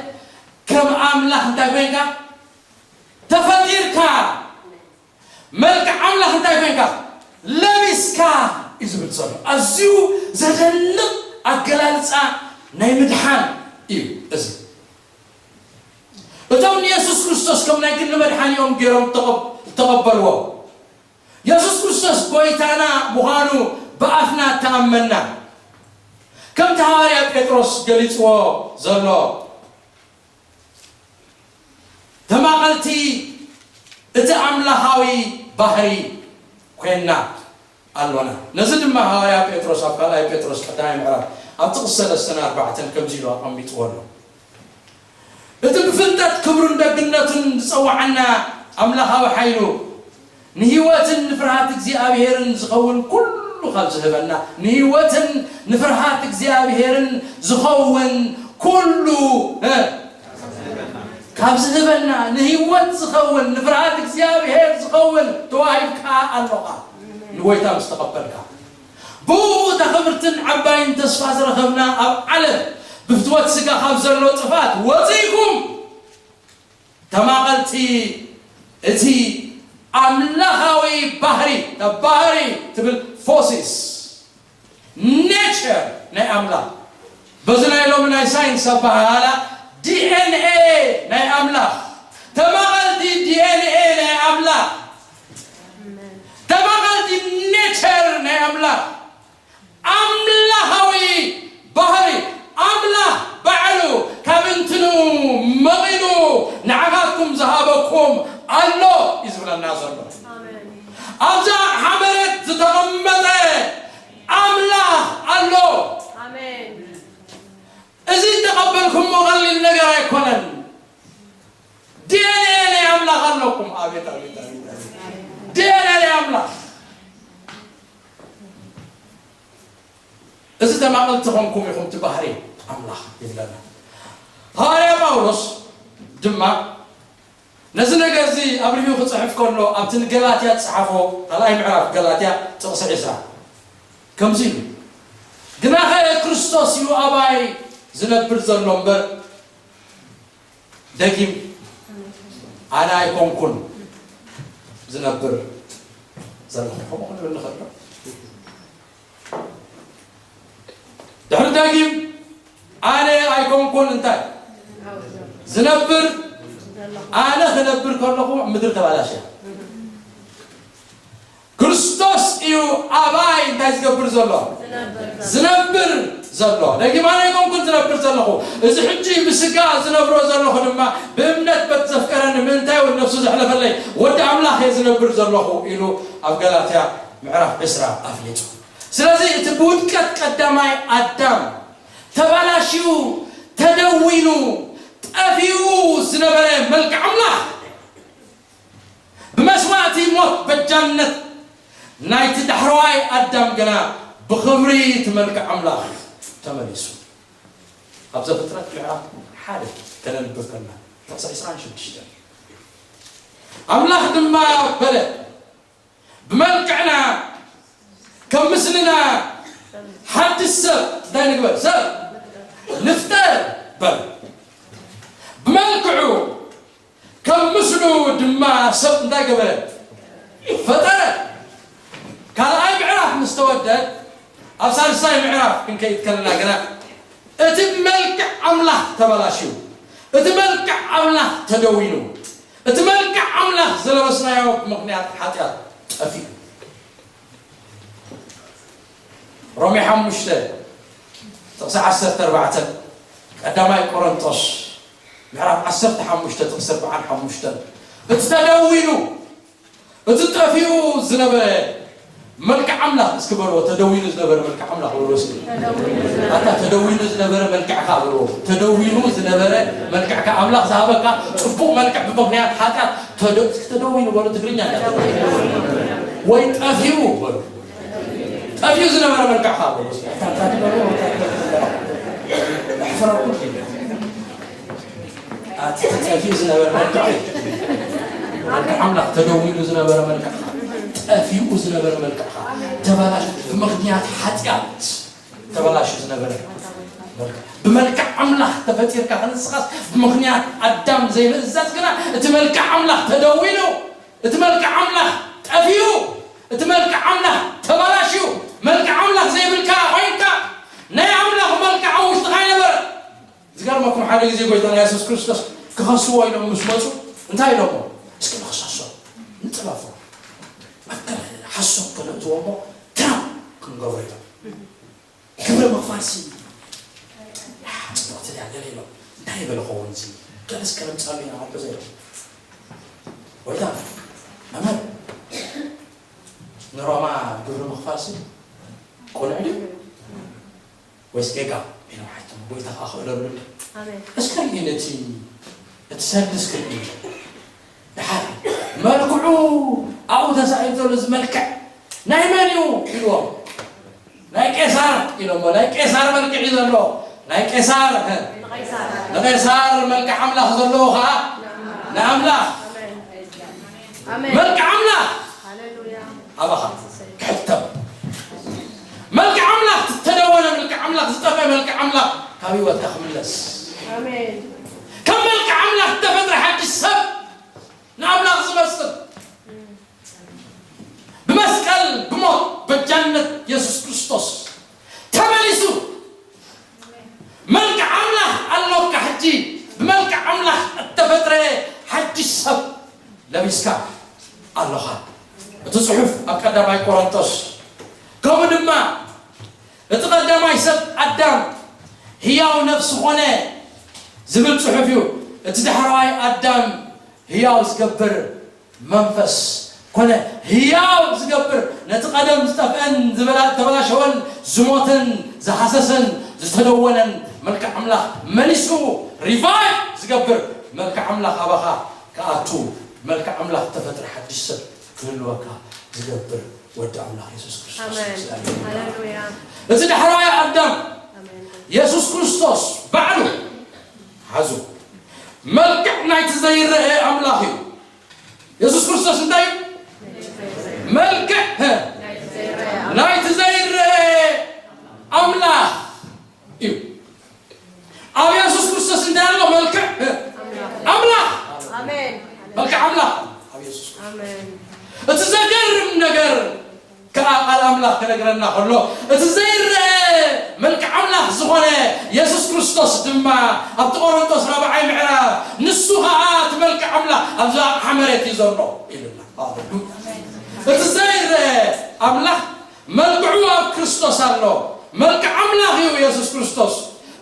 ከም ኣምላኽ እንታይ ኮይንካ? ተፈጢርካ። መልክዕ ኣምላኽ እንታይ ኮይንካ? ለቢስካ እዩ ዝብል ዘሎ። ኣዝዩ ዘደንቕ ኣገላልጻ ናይ ምድሓን እዩ እዚ። እቶም ንየሱስ ክርስቶስ ከም ናይ ግሊ መድሓኒኦም ገይሮም እተቐብ- እተቐበልዎ፣ የሱስ ክርስቶስ ጐይታና ምዃኑ ብኣፍና እተኣመንና፣ ከምቲ ሃዋርያ ጴጥሮስ ገሊጽዎ ዘሎ፣ ተማቐልቲ እቲ ኣምላኻዊ ባህሪ ኮይንና ኣሎና። ነዚ ድማ ሃዋርያ ጴጥሮስ ኣብ ካልኣይ ጴጥሮስ ቀዳማይ ምዕራፍ ኣብ ጥቕሲ ሰለስተን ኣርባዕተን ከምዚ ኢሉ ኣቐሚጥዎ ኣሎ። እቲ ብፍልጠት ክብሩን ደግነቱን ዝጸውዓና ኣምላኻዊ ሓይሉ ንህይወትን ንፍርሃት እግዚኣብሄርን ዝኸውን ኩሉ ካብ ዝህበና፣ ንህይወትን ንፍርሃት እግዚኣብሄርን ዝኸውን ኩሉ፣ እ፣ ካብ ዝህበና፣ ንህይወት ዝኸውን ንፍርሃት እግዚኣብሄር ዝኸውን ተዋሂብካ ኣሎኻ። ንጎይታ ምስ ተቐበልካ፣ ብኡ እታ ክብርትን ዓባይን ተስፋ ዝረኸብና ኣብ ዓለም ብፍትወት ስጋ ካብ ዘሎ ጥፍኣት ወጺእኩም፣ ተማቐልቲ እቲ ኣምላኻዊ ባህሪ፣ እታ ባህሪ ትብል ፎሲስ፣ ኔቸር ናይ ኣምላኽ፣ በዚ ናይ ሎሚ ናይ ሳይንስ ኣበሃህላ ዲ ኤን ኤ ናይ ኣምላኽ፣ ተማቐልቲ ዲ ኤን ኤ ናይ ኣምላኽ፣ ተማቐልቲ ኔቸር ናይ ኣምላኽ፣ ኣምላኻዊ ባህሪ ኣምላኽ ባዕሉ ካብ እንትኑ መቒሉ ንዓኻትኩም ዝሃበኩም ኣሎ እዩ ዝብለና ዘሎ። ኣብዛ ሓመረት ዝተቐመጠ ኣምላኽ ኣሎ። እዚ እተቐበልኩሞ ቀሊል ነገር ኣይኮነን። ዲ ኤን ኤ ናይ ኣምላኽ ኣለኩም። ኣቤት፣ ኣቤት፣ ኣቤት፣ ኣቤት። ዲ ኤን ኤ ናይ ኣምላኽ። እዚ ተማቐልቲ ኾንኩም ኢኹም፣ እቲ ባህሪ ኣምላኽ ይብለና። ሃዋርያ ጳውሎስ ድማ ነዚ ነገር እዚ ኣብሪሁ ክጽሕፍ ከሎ ኣብቲ ንገላትያ ዝጸሓፎ ካልኣይ ምዕራፍ ገላትያ ጥቕሲ ዕስራ ከምዚ ኢሉ፣ ግናኸ ክርስቶስ እዩ ኣባይ ዝነብር ዘሎ እምበር ደጊም ኣነ ኣይኮንኩን ዝነብር ዘለኹ። ከምኡ ክንብል ንኽእል ዶ? ድሕሪ ደጊም ኣነ ኣይኮንኩን እንታይ ዝነብር፣ ኣነ ክነብር ከለኹ ምድሪ ተባላሽያ። ክርስቶስ እዩ ኣባይ እንታይ ዝገብር ዘሎ? ዝነብር ዘሎ። ደጊም ኣነ ኣይኮንኩን ዝነብር ዘለኹ፣ እዚ ሕጂ ብስጋ ዝነብሮ ዘለኹ ድማ ብእምነት በቲ ዘፍቀረኒ፣ ምእንታይ እውን ነፍሱ ዘሕለፈለይ ወዲ ኣምላኽ እየ ዝነብር ዘለኹ ኢሉ ኣብ ገላትያ ምዕራፍ ዕስራ ኣፍሊጡ። ስለዚ እቲ ብውድቀት ቀዳማይ ኣዳም ተባላሽዩ፣ ተደዊኑ፣ ጠፊኡ ዝነበረ መልክዕ ኣምላኽ ብመስዋእቲ ሞት በጃነት ናይቲ ዳሕረዋይ ኣዳም ግና ብኽብሪ እቲ መልክዕ ኣምላኽ ተመሊሱ። ኣብ ዘፍጥረት ምዕራፍ ሓደ ከነንብብ ከለና ጥቕሲ ዕስራን ሽዱሽተን ኣምላኽ ድማ በለ፣ ብመልክዕና ከም ምስልና ሓድሽ ሰብ እንታይ ንግበር? ሰብ ንፍጠር በለ። ብመልክዑ ከም ምስሉ ድማ ሰብ እንታይ ገበረ? ፈጠረ። ካልኣይ ምዕራፍ ምስ ተወደእ ኣብ ሳልሳይ ምዕራፍ ክንከይድ ከለና ግና እቲ መልክዕ ኣምላኽ ተበላሽዩ፣ እቲ መልክዕ ኣምላኽ ተደዊኑ፣ እቲ መልክዕ ኣምላኽ ዝለበስናዮ ብምኽንያት ሓጢኣት ጠፊኡ። ሮሜ ሓሙሽተ ጥቕሲ ዓሰርተ ኣርባዕተ፣ ቀዳማይ ቆሮንጦስ ምዕራፍ ዓሰርተ ሓሙሽተ ጥቕሲ ኣርባዓን ሓሙሽተን፣ እቲ ተደዊኑ እቲ ጠፊኡ ዝነበረ መልክዕ ኣምላኽ እስኪ በልዎ፣ ተደዊኑ ዝነበረ መልክዕ ኣምላኽ በልዎ እስኪ። ኣታ ተደዊኑ ዝነበረ መልክዕካ በልዎ። ተደዊኑ ዝነበረ መልክዕካ ኣምላኽ ዝሃበካ ጽቡቕ መልክዕ ብምኽንያት ሓጢኣት ተደ-፣ እስኪ ተደዊኑ በሉ፣ ትግርኛ እንዳትግርኛ። ወይ ጠፊኡ በሉ። ጠፊኡ ዝነበረ መልክዕካ በሉ እስኪ። ኣታ እንታይ ትበልዎ? ኣሕፈረኩም። ኣቲ ጠፊኡ ዝነበረ መልክዕ እዩ። መልክዕ ኣምላኽ ተደዊኑ ዝነበረ መልክዕኻ፣ ጠፊኡ ዝነበረ መልክዕኻ፣ ተበላሽ-፣ ብምኽንያት ሓጢኣት ተበላሹ ዝነበረ መልክዕ። ብመልክዕ ኣምላኽ ተፈጢርካ ክንስኻስ ብምኽንያት ኣዳም ዘይምእዛዝ ግና እቲ መልክዕ ኣምላኽ ተደዊኑ፣ እቲ መልክዕ ኣምላኽ ጠፊኡ፣ እቲ መልክዕ ኣምላኽ ተበላሽዩ፣ መልክዕ ኣምላኽ ዘይብልካ ኮይንካ፣ ናይ ኣምላኽ መልክዕ ኣብ ውሽጥኻ ይነበረ። ዝገርመኩም ሓደ ግዜ ጎይታና የሱስ ክርስቶስ ክኸስዎ ኢሎም ምስ መጹ እንታይ ኢሎሞ? እስኪ ንኽሰሶ ንጥበፎ ኣብ ገለ ሓሶት ከነእትዎ እሞ ትራም ክንገብሮ ኢሎም። ግብረ ምኽፋልሲ ጽቡቕቲ ድያ ገለ ኢሎም እንታይ ይበለ ኸውን እዚ ገለስ ከነምጻሉ ኢና ኣልኩ ዘይሎም። ጎይታ መምህር ንሮማ ግብሪ ምኽፋልሲ ቅኑዕ ድዩ? ወይስ ጌጋ ኢሎም ሓቶም። ጎይታ ከኣ ክእለሉ እንደ ኣሜን። እስከ ርእዩ ነቲ እቲ ሰልዲ እስከ ርእዩ። ደሓር መልክዑ ኣብኡ ተሳኢሉ ዘሎ እዚ መልክዕ ናይ መን እዩ ኢልዎም። ናይ ቄሳር ኢሎሞ። ናይ ቄሳር መልክዕ እዩ ዘሎ። ናይ ቄሳር ንቐይሳር። ንቄሳር መልክዕ ኣምላኽ ዘለዎ ኸዓ ንኣምላኽ። ኣሜን። ኣሜን። መልክዕ ኣምላኽ ሃሌሉያ። ኣባኻ ክሕተም። መልክዕ ኣምላኽ ዝተደወነ፣ መልክዕ ኣምላኽ ዝጠፍአ፣ መልክዕ ኣምላኽ ካብ ህይወትካ ክምለስ። ኣሜን። ከም መልክዕ ኣምላኽ ዝተፈጥረ ሓድሽ ሰብ ንኣምላኽ ዝመስል ብመስቀል ብሞት በጃነት የሱስ ክርስቶስ ተመሊሱ። መልክዕ ኣምላኽ ኣሎካ ሕጂ። ብመልክዕ ኣምላኽ እተፈጥረ ሓድሽ ሰብ ለቢስካ ኣሎኻ። እቲ ጽሑፍ ኣብ ቀዳማይ ቆሮንቶስ፣ ከምኡ ድማ እቲ ቀዳማይ ሰብ ኣዳም ህያው ነፍሲ ኾነ ዝብል ጽሑፍ እዩ። እቲ ዳሕረዋይ ኣዳም ህያው ዝገብር መንፈስ ኮነ፣ ህያው ዝገብር፣ ነቲ ቀደም ዝጠፍአን ዝበላ-፣ ዝተበላሸወን ዝሞተን ዝሃሰሰን ዝተደወነን መልክዕ ኣምላኽ መሊሱ ሪቫይቭ ዝገብር መልክዕ ኣምላኽ ኣባኻ ክኣቱ፣ መልክዕ ኣምላኽ ተፈጥረ ሓድሽ ሰብ ክህልወካ ዝገብር ወዲ ኣምላኽ የሱስ ክርስቶስ ኣሜን። እዩ። ሃሌሉያ። እቲ ዳሕረዋይ ኣዳም ኣሜን። የሱስ ክርስቶስ ባዕሉ ሓዙ መልክዕ ናይቲ ዘይረአ ኣምላኽ እዩ። የሱስ ክርስቶስ እንታይ እዩ? መልክዕ ናይቲ ዘይረአ ኣምላኽ እዩ። ኣብ የሱስ ክርስቶስ እንታይ ኣሎ? መልክዕ ኣምላኽ። ኣሜን። መልክዕ ኣምላኽ ኣብ የሱስ ክርስቶስ። ኣሜን። እቲ ዘገርም ነገር ከኣ ቃል ኣምላኽ ክነግረና ከሎ፣ እቲ ዘይረአ መልክዕ ኣምላኽ ዝኾነ የሱስ ክርስቶስ ድማ ኣብቲ ቆሮንቶስ ራብዓይ ምዕራፍ፣ ንሱ ኸኣ እቲ መልክዕ ኣምላኽ ኣብዚ ኣቕሓ መሬት እዩ ዘሎ ኢሉና። ሃሌሉያ። እቲ ዘይረአ ኣምላኽ መልክዑ ኣብ ክርስቶስ ኣሎ። መልክዕ ኣምላኽ እዩ የሱስ ክርስቶስ።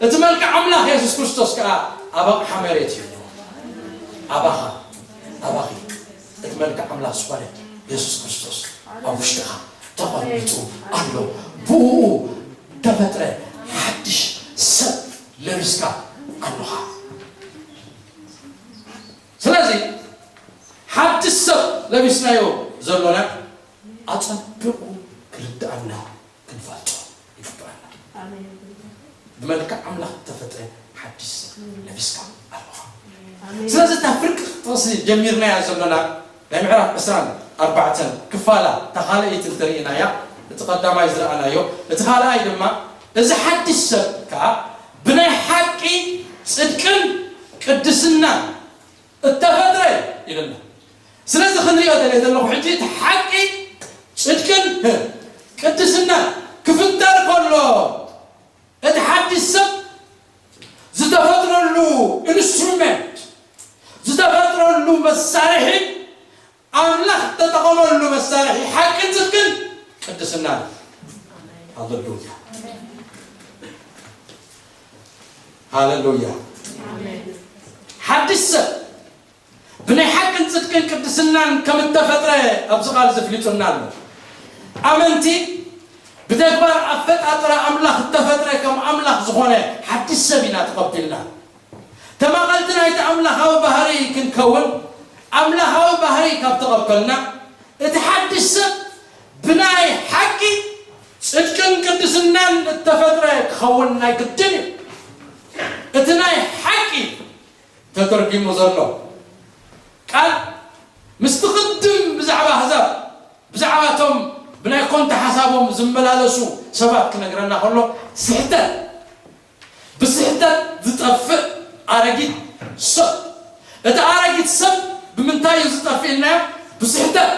እቲ መልክዕ ኣምላኽ የሱስ ክርስቶስ ከኣ ኣብ ኣቕሓ መሬት እዩ። ኣባኻ፣ ኣባኺ፣ እቲ መልክዕ ኣምላኽ ዝኾነ የሱስ ክርስቶስ ኣብ ውሽጥኻ ተቐሚጡ ኣሎ። ብኡ ተፈጥረ ሓድሽ ሰብ ለቢስካ ኣለኻ። ስለዚ ሓድሽ ሰብ ለቢስናዮ ዘሎና ኣጸቢቑ ክርድኣና ክንፈልጦ ይግብኣና። ኣሜን። ብመልክዕ ኣምላኽ እተፈጥረ ሓድሽ ሰብ ለቢስካ ኣለኻ። ኣሜን። ስለዚ እታ ፍርቂ ጥቕሲ ጀሚርናያ ዘሎና ናይ ምዕራፍ ዕስራን ኣርባዕተን ክፋላ እታ ካልኣይቲ እንተርኢናያ፣ እቲ ቀዳማይ ዝረኣናዮ፣ እቲ ካልኣይ ድማ እዚ ሓድሽ ሰብ ከኣ ብናይ ሓቂ ጽድቅን ቅድስናን እተፈጥረ ኢልና። ስለዚ ክንሪኦ ደልየ ዘለኹ ሕጂ እቲ ሓቂ ጽድቅን ቅድስና ክፍጠር ከሎ እቲ ሓድሽ ሰብ ዝተፈጥረሉ ኢንስትሩመንት፣ ዝተፈጥረሉ መሳርሒ፣ ኣምላኽ ተጠቐመሉ መሳርሒ ሓቅን ጽድቅን ቅድስና። ሃሌሉያ፣ ሃሌሉያ። ሓድሽ ሰብ ብናይ ሓቅን ጽድቅን ቅድስናን ከም እተፈጥረ ኣብዚ ቃል ዘፍሊጡና ኣሎ። ኣመንቲ ብተግባር ኣፈጣጥራ ኣምላኽ እተፈጥረ ከም ኣምላኽ ዝኾነ ሓድሽ ሰብ ኢና ተቐቢልና። ተማቐልቲ ናይቲ ኣምላኻዊ ባህሪ ክንከውን ኣምላኻዊ ባህሪ ካብ ተቐበልና፣ እቲ ሓድሽ ሰብ ብናይ ሓቂ ጽድቅን ቅድስናን እተፈጥረ ክኸውን ናይ ግድን እዩ። እቲ ናይ ሓቂ ተተርጒሙ ዘሎ ቃል ምስቲ ቅድም ብዛዕባ ኣህዛብ፣ ብዛዕባ እቶም ብናይ ኮንታ ሓሳቦም ዝመላለሱ ሰባት ክነግረና ከሎ፣ ስሕተት፣ ብስሕተት ዝጠፍእ ኣረጊት ሰብ። እቲ ኣረጊት ሰብ ብምንታይ እዩ ዝጠፍእ ኢልናዮ? ብስሕተት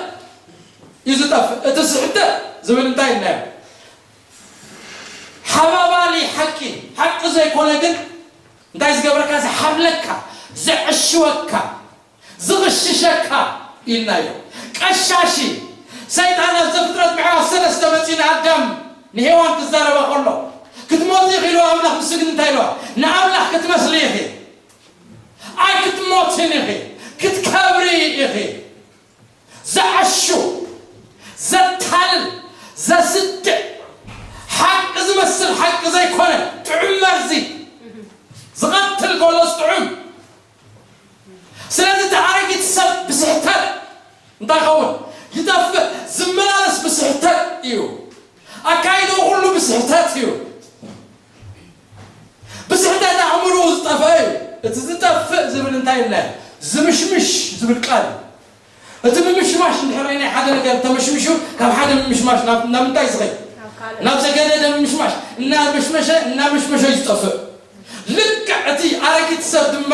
እዩ ዝጠፍእ። እቲ ስሕተት ዝብል እንታይ ኢልናዮ? ሓባባሊ ሓቂ፣ ሓቂ ዘይኮነ ግን እንታይ ዝገብረካ? ዝሓብለካ፣ ዘዕሽወካ፣ ዝቕሽሸካ ኢልናዮ። ቀሻሺ ሰይጣን ኣብ ዘፍጥረት ምዕራፍ ሰለስተ መጺኡ ንኣዳም ንሄዋን ክዛረባ ከሎ፣ ክትሞቲ ኢኺ ኢልዋ ኣምላኽ። ንሱ ግን እንታይ ኢልዋ? ንኣምላኽ ክትመስሊ ኢኺ፣ ኣይክትሞትን ኢኺ፣ ክትከብሪ ኢኺ። ዘዕሹ፣ ዘታልል፣ ዘስድዕ፣ ሓቂ ዝመስል ሓቂ ዘይኮነ ጥዑም መርዚ፣ ዝቐትል ጎሎስ ጥዑም። ስለዚ እቲ ኣረጊት ሰብ ብስሕተት እንታይ ይኸውን? ይጠፍእ። ዝመላለስ ብስሕተት እዩ። ኣካይድኡ ኩሉ ብስሕተት እዩ። ብስሕተት ኣእምርኡ ዝጠፍአ እዩ። እቲ ዝጠፍእ ዝብል እንታይ ኢልና? ዝምሽምሽ ዝብል ቃል እዩ። እቲ ምምሽማሽ እንድሕር ናይ ሓደ ነገር ተመሽሚሹ፣ ካብ ሓደ ምምሽማሽ ናብ፣ ናብ ምንታይ ዝኸይድ? ናብ ካልእ። ናብ ዘገደደ ምምሽማሽ። እናመሽመሸ፣ እናመሽመሸ እዩ ዝጠፍእ። ልክዕ እቲ ኣረጊት ሰብ ድማ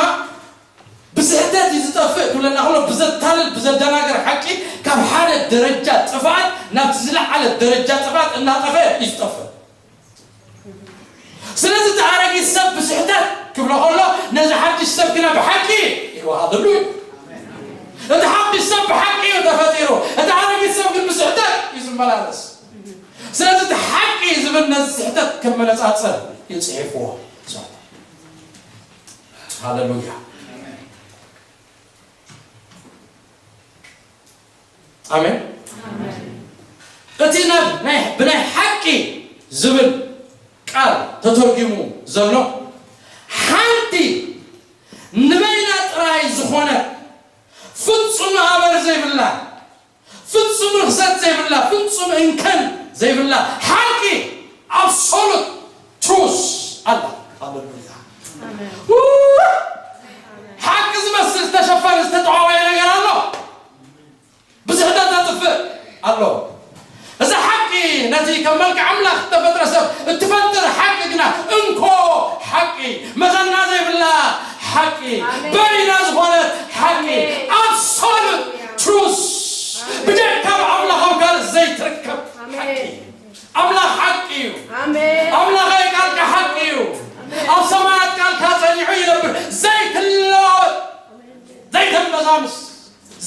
ብስሕተት እዩ ዝጠፍእ ክብለና ከሎ፣ ብዘታልል፣ ብዘደናገር ሓቂ ካብ ሓደ ደረጃ ጥፍኣት ናብቲ ዝለዓለ ደረጃ ጥፍኣት እናጠፈ እዩ ዝጠፍእ። ስለዚ እቲ ኣረጊት ሰብ ብስሕተት ክብሎ ከሎ፣ ነዚ ሓድሽ ሰብ ግና ብሓቂ ይወሃበሉ እዩ። እቲ ሓድሽ ሰብ ብሓቂ እዩ ተፈጢሩ፣ እቲ ኣረጊት ሰብ ግን ብስሕተት እዩ ዝመላለስ። ስለዚ እቲ ሓቂ ዝብል ነዚ ስሕተት ከም መነጻጸር እዩ ጽሒፍዎ ዘሎ። ሃሌሉያ። ኣሜን። እቲ ናብ ናይ፣ ብናይ ሓቂ ዝብል ቃል ተተርጒሙ ዘሎ ሓንቲ ንበይና ጥራይ ዝኾነት ፍጹም ኣበር ዘይብላ፣ ፍጹም ርኽሰት ዘይብላ፣ ፍጹም እንከን ዘይብላ ሓቂ፣ ኣብሶሉት ትሩዝ ኣላ። ሃሌሉያ። ኣሜን። ው! ሓቂ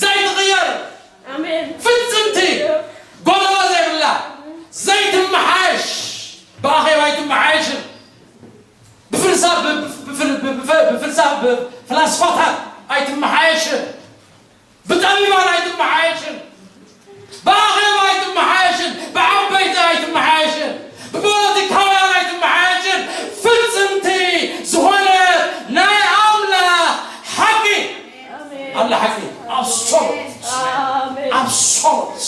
ዘይትቕየር፣ ኣሜን። ፍጽምቲ፣ ጎደሎ ዘይብላ፣ ዘይትመሓየሽ፣ ብኣኼባ ኣይትመሓየሽን፣ ብፍልሳ- ብ- ብ- ብፍል- ብ- ብ- ብፍልሳ- ብፍላስፋታት ኣይትመሓየሽን፣ ብጠቢባን ኣይትመሓየሽን፣ ብኣኼባ ኣይትመሓየሽን፣ ብዓበይቲ ኣይትመሓየሽን፣ ብፖለቲካውያን ኣይትመሓየሽን፣ ፍጽምቲ ዝኾነ ናይ ኣምላኽ ሓቂ ኣላ ሓቂ ኣብሶሉት ኣብሶሉት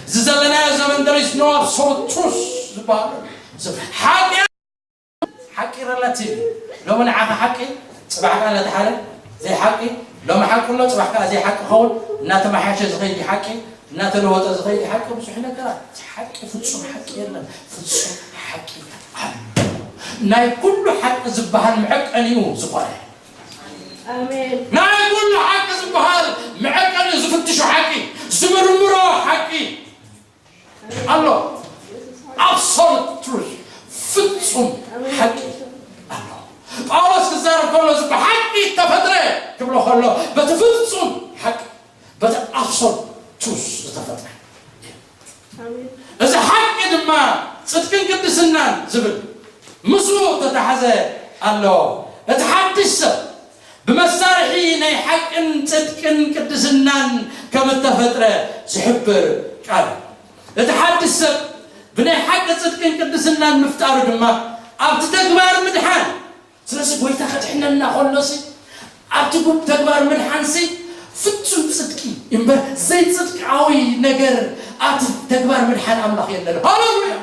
እዚ ዘለናዮ ዘመን there is no absolute truth ዝበሃል ሓቂ ሓቂ relative ሎሚ ንዓኻ ሓቂ ጽባሕ ከኣ ነቲ ሓደ ዘይሓቂ ሎሚ ሓቂ ኣሎ ጽባሕ ከኣ ዘይሓቂ ኸውን እናተመሓየሸ ዝኸይድ ሓቂ እናተለወጠ ዝኸይድ ሓቂ ብዙሕ ነገራት ሓቂ ፍጹም ሓቂ የለን ፍጹም ሓቂ ኣሎ ናይ ኩሉ ሓቂ ዝበሃል መዐቀኒኡ ዝኾነ ናይ ኩሉ ሓቂ ዝበሃል መዐቀኒ ዝፍትሾ ሓቂ ዝምርምሮ ሓቂ ኣሎ። Absolute truth ፍጹም ሓቂ ኣሎ። ጳውሎስ ክዛረብ ከሎ እዚ ብሓቂ ተፈጥረ ክብሎ ከሎ በቲ ፍጹም ሓቂ በቲ absolute truth ዝተፈጥረ እዚ ሓቂ ድማ ጽድቅን ቅድስናን ዝብል ምስኡ ተታሕዘ ኣሎ። እቲ ሓድሽ ሰብ ብመሳርሒ ናይ ሓቅን ጽድቅን ቅድስናን ከም እተፈጥረ ዝሕብር ቃል እዩ። እቲ ሓድሽ ሰብ ብናይ ሓቂ ጽድቅን ቅድስናን ምፍጣሩ ድማ ኣብቲ ተግባር ምድሓን ስለዚ ጎይታ ከድሕነና ከሎሲ ኣብቲ ጉብ ተግባር ምድሓንሲ ፍጹም ጽድቂ እምበር ዘይጽድቃዊ ነገር ኣብቲ ተግባር ምድሓን ኣምላኽ የለን። ሃሌሉያ!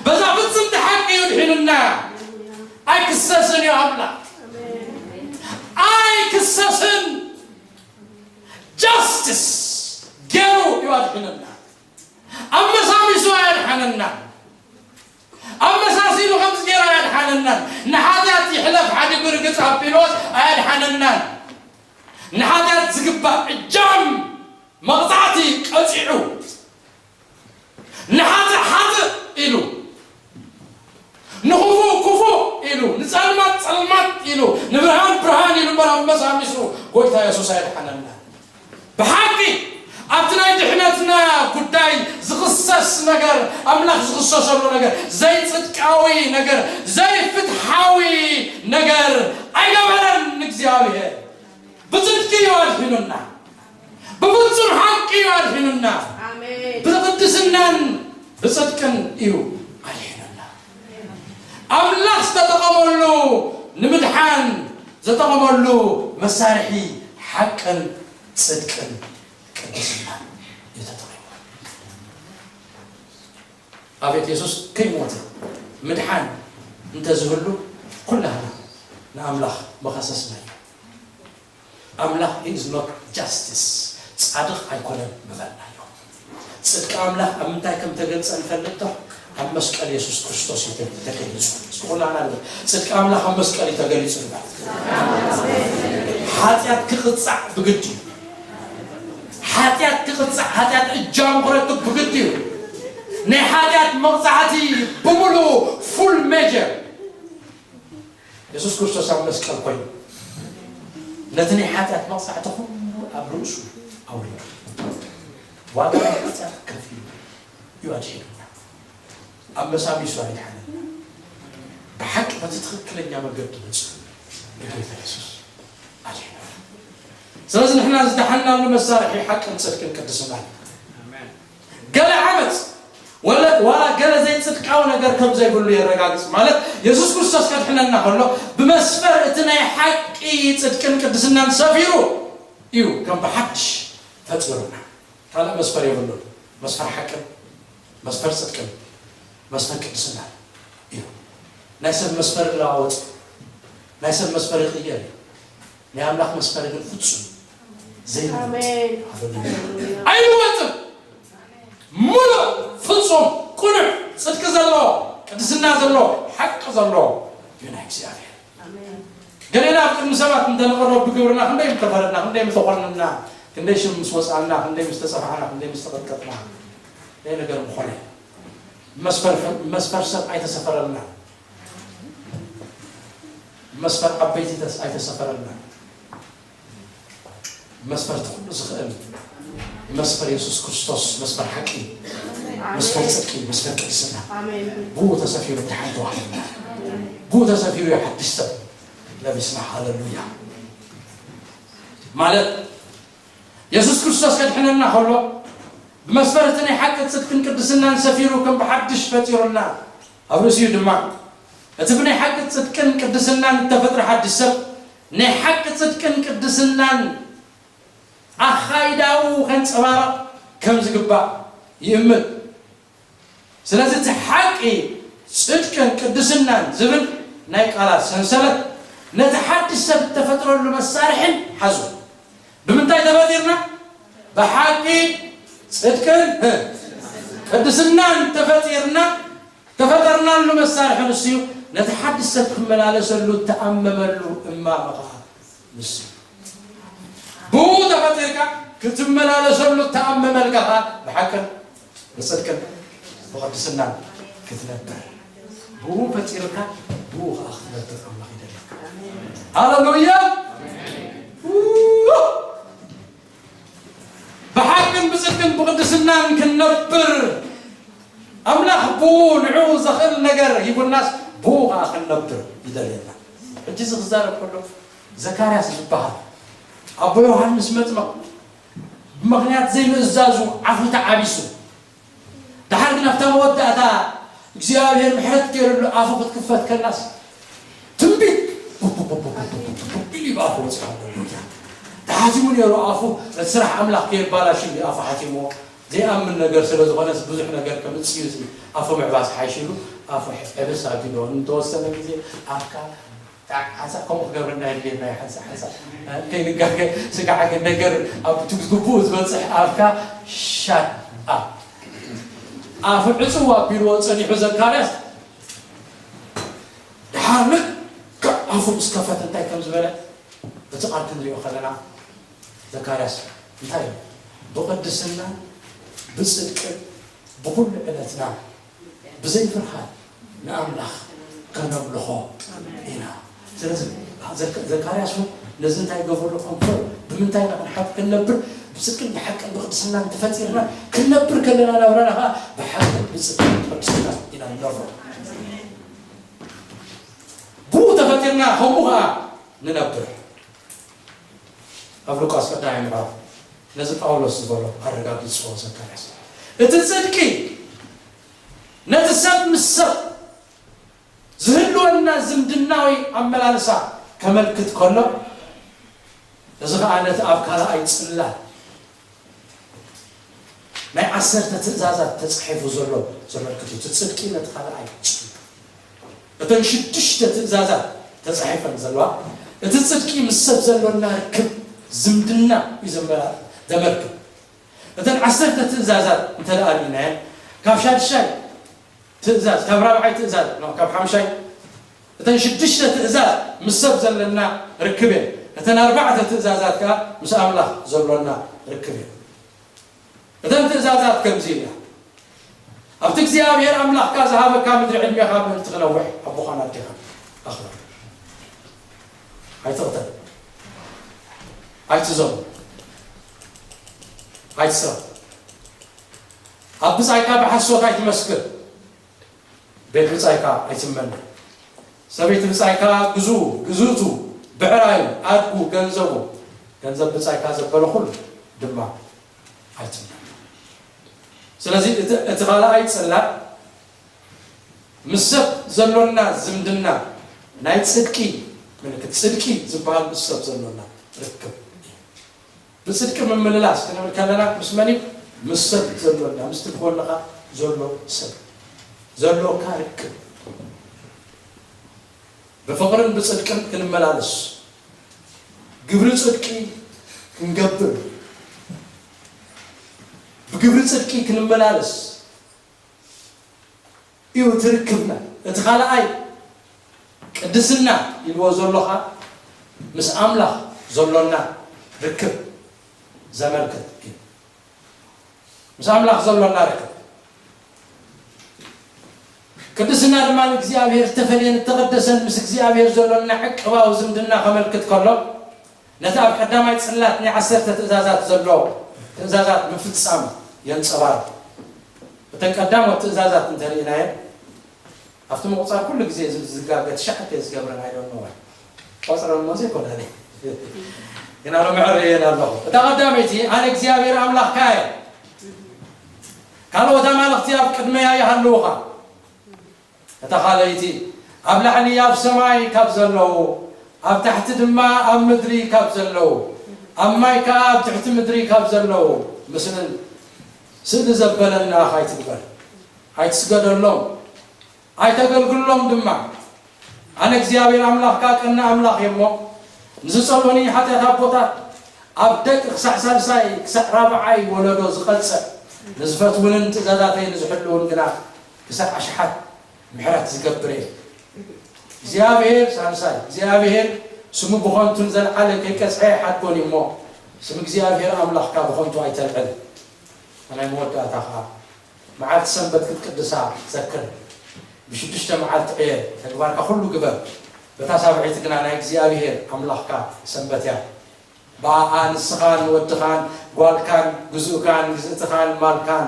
በዛ ፍጽምቲ ሓቂ እዩ ድሒኑና። ኣይክሰስን እዩ ኣምላኽ። ኣይክሰስን ጃስቲስ ገይሩ እዩ ኣድሒኑና። ኣመሳሚሱ ኣየድሓነና። ኣመሳሲሉ ከምዚ ገይሩ ኣየድሓነናን። ንሓጢኣት ይሕለፍ ሓዲጉ ርግጽ ኣቢልዎስ ኣየድሓነናን። ንሓጢኣት ዝግባእ እጃም መቕጻዕቲ ቀጺዑ ንሓጥእ ሓጥእ ኢሉ ንኽፉእ ክፉእ ኢሉ ንጸልማት ጸልማት ኢሉ ንብርሃን ብርሃን ኢሉ እምበር ኣመሳሚሱ ጎይታ የሱስ ኣየድሓነናን። ብሓቂ ኣብቲ ናይ ድሕነትና ጉዳይ ዝኽሰስ ነገር ኣምላኽ ዝኽሰሰሉ ነገር ዘይፅድቃዊ ነገር ዘይፍትሓዊ ነገር ኣይገበረን እግዚኣብሔር ብፅድቂ እዩ ኣድሒኑና ብፍፁም ሓቂ እዩ ኣድሒኑና ብቅድስናን ብፅድቅን እዩ ኣድሒኑና ኣምላኽ ዝተጠቐመሉ ንምድሓን ዘጠቐመሉ መሳርሒ ሓቅን ፅድቅን ቅድስናን እዩ ተጠቒሙ። ኣቤት የሱስ ከይሞተ ምድሓን እንተዝህሉ ኩላህና ንኣምላኽ ምኸሰስናዮ። ኣምላኽ he is not justice ፃድቕ ኣይኮነን ምበልናዮ። ፅድቂ ኣምላኽ ኣብ ምንታይ ከም ተገልፀ ንፈልጥ ዶ? ኣብ መስቀል የሱስ ክርስቶስ እዩ ተገሊፁ። እስኪ ኩላና ንበል ፅድቂ ኣምላኽ ኣብ መስቀል እዩ ተገሊፁ ንበል። ሓጢኣት ክቕፃዕ ብግዲ እዩ። ሓጢኣት ክቕፃዕ፣ ሓጢኣት እጃሙ ክረክብ ብግዲ እዩ። ናይ ሓጢኣት መቕፃዕቲ ብምሉ full measure የሱስ ክርስቶስ ኣብ መስቀል ኮይኑ ነቲ ናይ ሓጢኣት መቕፃዕቲ ኩሉ ኣብ ርእሱ ኣውሪዱ ዋጋ ናይ ሓጢኣት ከፊሉ እዩ ኣድሒኑና። ኣመሳሚሱ ኣይድሓነና። ብሓቂ በቲ ትኽክለኛ መገዲ መፅኡ ንጎይታ የሱስ ኣድሒኑና። ስለዚ ንሕና ዝደሓንናሉ መሳርሒ ሓቅን ፅድቅን ቅድስናን እዩ። ገለ ዓመፅ ዋላ ገለ ዘይፅድቃዊ ነገር ከም ዘይብሉ የረጋግፅ። ማለት የሱስ ክርስቶስ ከድሕነና ከሎ ብመስፈር እቲ ናይ ሓቂ ፅድቅን ቅድስናን ሰፊሩ እዩ ከም ብሓድሽ ፈጢሩና። ካልእ መስፈር የብሉን። መስፈር ሓቅን መስፈር ጽድቅን መስፈር ቅድስናን እዩ። ናይ ሰብ መስፈር ይለዋወጥ እዩ። ናይ ሰብ መስፈር ይቕየር እዩ። ናይ ኣምላኽ መስፈር ግን ፍጹም እዩ። ዘይልወጥ። ኣይልወጥን። ሙሉእ ፍጹም ቅኑዕ ጽድቂ ዘለዎ ቅድስና ዘለዎ ሓቂ ዘለዎ እዩ ናይ እግዚኣብሔር። ገሌና ኣብ ቅድሚ ሰባት እንተንቐርብ ብግብርና ክንደይ ምተፈረድና፣ ክንደይ ምተኾነና፣ ክንደይ ሽም ምስ ወፃእና፣ ክንደይ ምስ ተፀፋዕና፣ ክንደይ ምስ ተቐጥቀጥና፣ ናይ ነገር ምኾነ መስፈር ሰብ ኣይተሰፈረልና፣ መስፈር ዓበይቲ ኣይተሰፈረልና። መስፈርቲ ኩሉ ዝኽእል መስፈር የሱስ ክርስቶስ፣ መስፈር ሓቂ፣ መስፈር ጽድቂ፣ መስፈር ቅድስና፣ ብኡ ተሰፊሩ ድሓን ተዋሂብና፣ ብኡ ተሰፊሩ እዩ ሓድሽ ሰብ ለቢስና። ሃለሉያ። ማለት የሱስ ክርስቶስ ከድሕነና ከሎ ብመስፈር እቲ ናይ ሓቂ ጽድቅን ቅድስናን ሰፊሩ ከም ብሓድሽ ፈጢሩና፣ ኣብ ርእሲኡ ድማ እቲ ብናይ ሓቂ ጽድቅን ቅድስናን እተፈጥረ ሓድሽ ሰብ ናይ ሓቂ ጽድቅን ቅድስናን ኣኻይዳኡ ከንጸባርቕ ከም ዝግባእ ይእምን። ስለዚ እቲ ሓቂ ጽድቅን ቅድስናን ዝብል ናይ ቃላት ሰንሰለት ነቲ ሓድሽ ሰብ እተፈጥረሉ መሳርሕን ሓዙ። ብምንታይ ተፈጢርና? ብሓቂ ጽድቅን ቅድስናን ተፈጢርና። ተፈጠርናሉ መሳርሒ ንሱ እዩ። ነቲ ሓድሽ ሰብ ክመላለሰሉ እተኣመመሉ እማመ ኸዓ ንሱ እዩ። ብኡ ተፈጢርካ ክትመላለሰሉ እተኣመመልካ ኸዓ ብሓቅን ብጽድቅን ብቕድስናን ክትነብር። ብኡ ፈጢርካ ብኡ ኸዓ ክትነብር ኣምላኽ ይደልየካ። ሃለሉያ። ብሓቅን ብጽድቅን ብቕድስናን ክንነብር ኣምላኽ ብኡ ንዕኡ ዘኽእል ነገር ሂቡናስ ብኡ ኸዓ ክንነብር ይደልየና። ሕጂ እዚ ክዛረብ ከሎ ዘካርያስ ዝበሃል ኣቦ ዮሃንስ መጥምቕ ብምኽንያት ዘይምእዛዙ ዓፉ ተዓቢሱ፣ ደሓር ግን ኣብታ መወዳእታ እግዚኣብሔር ምሕረት ገይሩሉ ኣፉ ክትክፈት ከላስ ትንቢት ኢሉ ብኣፉ ወፂኡ ኣሎ። ተሓቲሙ ነይሩ ኣፉ። እቲ ስራሕ ኣምላኽ ከየባላሹ እዩ ኣፉ ሓቲምዎ። ዘይኣምን ነገር ስለ ዝኾነ ብዙሕ ነገር ከምፅእ እዩ። እዚ ኣፉ ምዕባስ ሓይሽ ኢሉ ኣፉ ዕብስ ኣቢልዎ። ንተወሰነ ግዜ ኣፍካ ሓንሳእ ከምኡ ክገብረና የድልየና እዩ። ሓንሳእ ሓንሳእ ከይንጋገ ስጋዕ ነገር ኣብ ትግዝግብኡ ዝበፅሕ ኣፍካ ሻት ኣፕ። ኣፉ ዕፅው ኣቢልዎ ፀኒሑ ዘካርያስ ደሓር ልክዕ ኣፉ ምስ ከፈተ እንታይ ከም ዝበለ እቲ ቃል ክንሪኦ ከለና ዘካርያስ እንታይ እዩ? ብቕድስና ብጽድቅን ብኹሉ ዕለትና ብዘይ ፍርሃት ንኣምላኽ ከነምልኾ ኢና። ስለዚ ዘካ- ዘካርያስ እውን ነዚ እንታይ ይገብረሉ ከም ፍረ ብምንታይ ኢና ክንሓት ክንነብር ብጽድቅን ብሓቅን ብቕድስናን ተፈጢርና ክንነብር ከለና ናብራና ከዓ ብሓቅን ብጽድቅን ብቅድስና ኢና ንነብሮ። ብኡ ተፈጢርና ከምኡ ከዓ ንነብር። ኣብ ሉቃስ ቀዳማይ ምዕራፍ ነዚ ጳውሎስ ዝበሎ ኣረጋጊጽዎ ዘካርያስ። እቲ ጽድቂ ነቲ ሰብ ምስ ሰብ ዝህልወና ዝምድናዊ ኣመላልሳ ከመልክት ከሎ፣ እዚ ኸኣ ነቲ ኣብ ካልኣይ ጽላት ናይ ዓሰርተ ትእዛዛት ተጻሒፉ ዘሎ ዘመልክት እዩ። እቲ ጽድቂ ነቲ ካልኣይ ጽላት፣ እተን ሽዱሽተ ትእዛዛት ተጻሒፈን ዘለዋ፣ እቲ ጽድቂ ምስ ሰብ ዘሎና ርክብ ዝምድና እዩ ዘመላ- ዘመልክት። እተን ዓሰርተ ትእዛዛት እንተ ደኣ ርኢናየን፣ ካብ ሻድሻይ ትእዛዝ፣ ካብ ራብዓይ ትእዛዝ፣ ኖ፣ ካብ ሓምሻይ፣ እተን ሽዱሽተ ትእዛዝ ምስ ሰብ ዘለና ርክብ እየን። እተን ኣርባዕተ ትእዛዛት ከኣ ምስ ኣምላኽ ዘሎና ርክብ እየን። እተን ትእዛዛት ከምዚ ኢላ፣ ኣብቲ እግዚኣብሔር ኣምላኽካ ዝሃበካ ምድሪ ዕድሜኻ ምእንቲ ክነውሕ ኣቦኻን ኣዴኻን ኣኽብር። ኣይትቕተል፣ ኣይትዘሙ፣ ኣይትስረቕ፣ ኣብ ብጻይካ ብሓሶት ኣይትመስክር፣ ቤት ብጻይካ ኣይትመነ፣ ሰበይቲ ብጻይካ፣ ግዙ፣ ግዝእቱ፣ ብዕራዩ፣ ኣድጉ፣ ገንዘቡ፣ ገንዘብ ብጻይካ ዘበለ ኩሉ ድማ ኣይትመነ። ስለዚ እቲ እቲ ካልኣይ ጽላት ምስ ሰብ ዘሎና ዝምድና ናይ ጽድቂ ምልክት፣ ጽድቂ ዝበሃል ምስ ሰብ ዘሎና ርክብ እዩ። ብጽድቂ ምምልላስ ክንብል ከለና ምስ መን እዩ? ምስ ሰብ ዘሎና፣ ምስቲ ብጎንኻ ዘሎ ሰብ ዘሎካ ርክብ። ብፍቕርን ብጽድቅን ክንመላለስ፣ ግብሪ ጽድቂ ክንገብር፣ ብግብሪ ጽድቂ ክንመላለስ እዩ እቲ ርክብና። እቲ ካልኣይ ቅድስና ኢልዎ ዘሎ ኸኣ ምስ ኣምላኽ ዘሎና ርክብ ዘመልክት እዩ። ምስ ኣምላኽ ዘሎና ርክብ። ቅድስና ድማ ንእግዚኣብሔር ዝተፈልየን እተቐደሰን ምስ እግዚኣብሔር ዘሎና ዕቅባዊ ዝምድና ከመልክት ከሎ፣ ነቲ ኣብ ቀዳማይ ጽላት ናይ ዓሰርተ ትእዛዛት ዘሎ ትእዛዛት ምፍጻም የንጸባርቕ። እተን ቀዳሞት ትእዛዛት እንተርኢናየን፣ ኣብቲ ምቑጻር ኩሉ ግዜ ዝጋገ ትሽዓተ ዝገብረን ኣይደለዋን። ቆጽረን እሞ ዘይኮነ ግን ኣሎ ምዕር እየን ኣለኹ። እታ ቀዳመይቲ፣ ኣነ እግዚኣብሔር ኣምላኽካ እየ፣ ካልኦት ኣማልኽቲ ኣብ ቅድመያ ይሃልውኻ። እታ ካልኣይቲ፣ ኣብ ላዕሊ ኣብ ሰማይ ካብ ዘለዉ፣ ኣብ ታሕቲ ድማ ኣብ ምድሪ ካብ ዘለዉ፣ ኣብ ማይ ከኣ ኣብ ትሕቲ ምድሪ ካብ ዘለዉ ምስልን ስእሊ ዘበለን ንኣኻ ኣይትግበር፣ ኣይትስገደሎም፣ ኣይተገልግሎም ድማ። ኣነ እግዚኣብሔር ኣምላኽካ ቀና ኣምላኽ እየ እሞ፣ ንዝጸልኡኒ ሓጢኣት ኣቦታት ኣብ ደቂ ክሳዕ ሳልሳይ ክሳዕ ራብዓይ ወለዶ ዝቐጽዕ፣ ንዝፈትውንን ትእዛዛተይ ንዝሕልውን ግና ክሳዕ ኣሽሓት ምሕረት ዝገብር እየ። እግዚኣብሔር፣ ሳልሳይ፣ እግዚኣብሔር ስሙ ብኸንቱ ንዘለዓለ ከይቀጽዐ ይሓድጎን እዩ እሞ፣ ስም እግዚኣብሔር ኣምላኽካ ብኸንቱ ኣይተልዕል። ናይ መወዳእታ ኸዓ፣ መዓልቲ ሰንበት ክትቅድሳ ዘክር። ብሽዱሽተ መዓልቲ ዕየ፣ ተግባርካ ኩሉ ግበር። በታ ሳብዐይቲ ግና ናይ እግዚኣብሔር ኣምላኽካ ሰንበት እያ። ብኣኣ ንስኻን ወድኻን ጓልካን ግዙእካን ግዝእትኻን ማልካን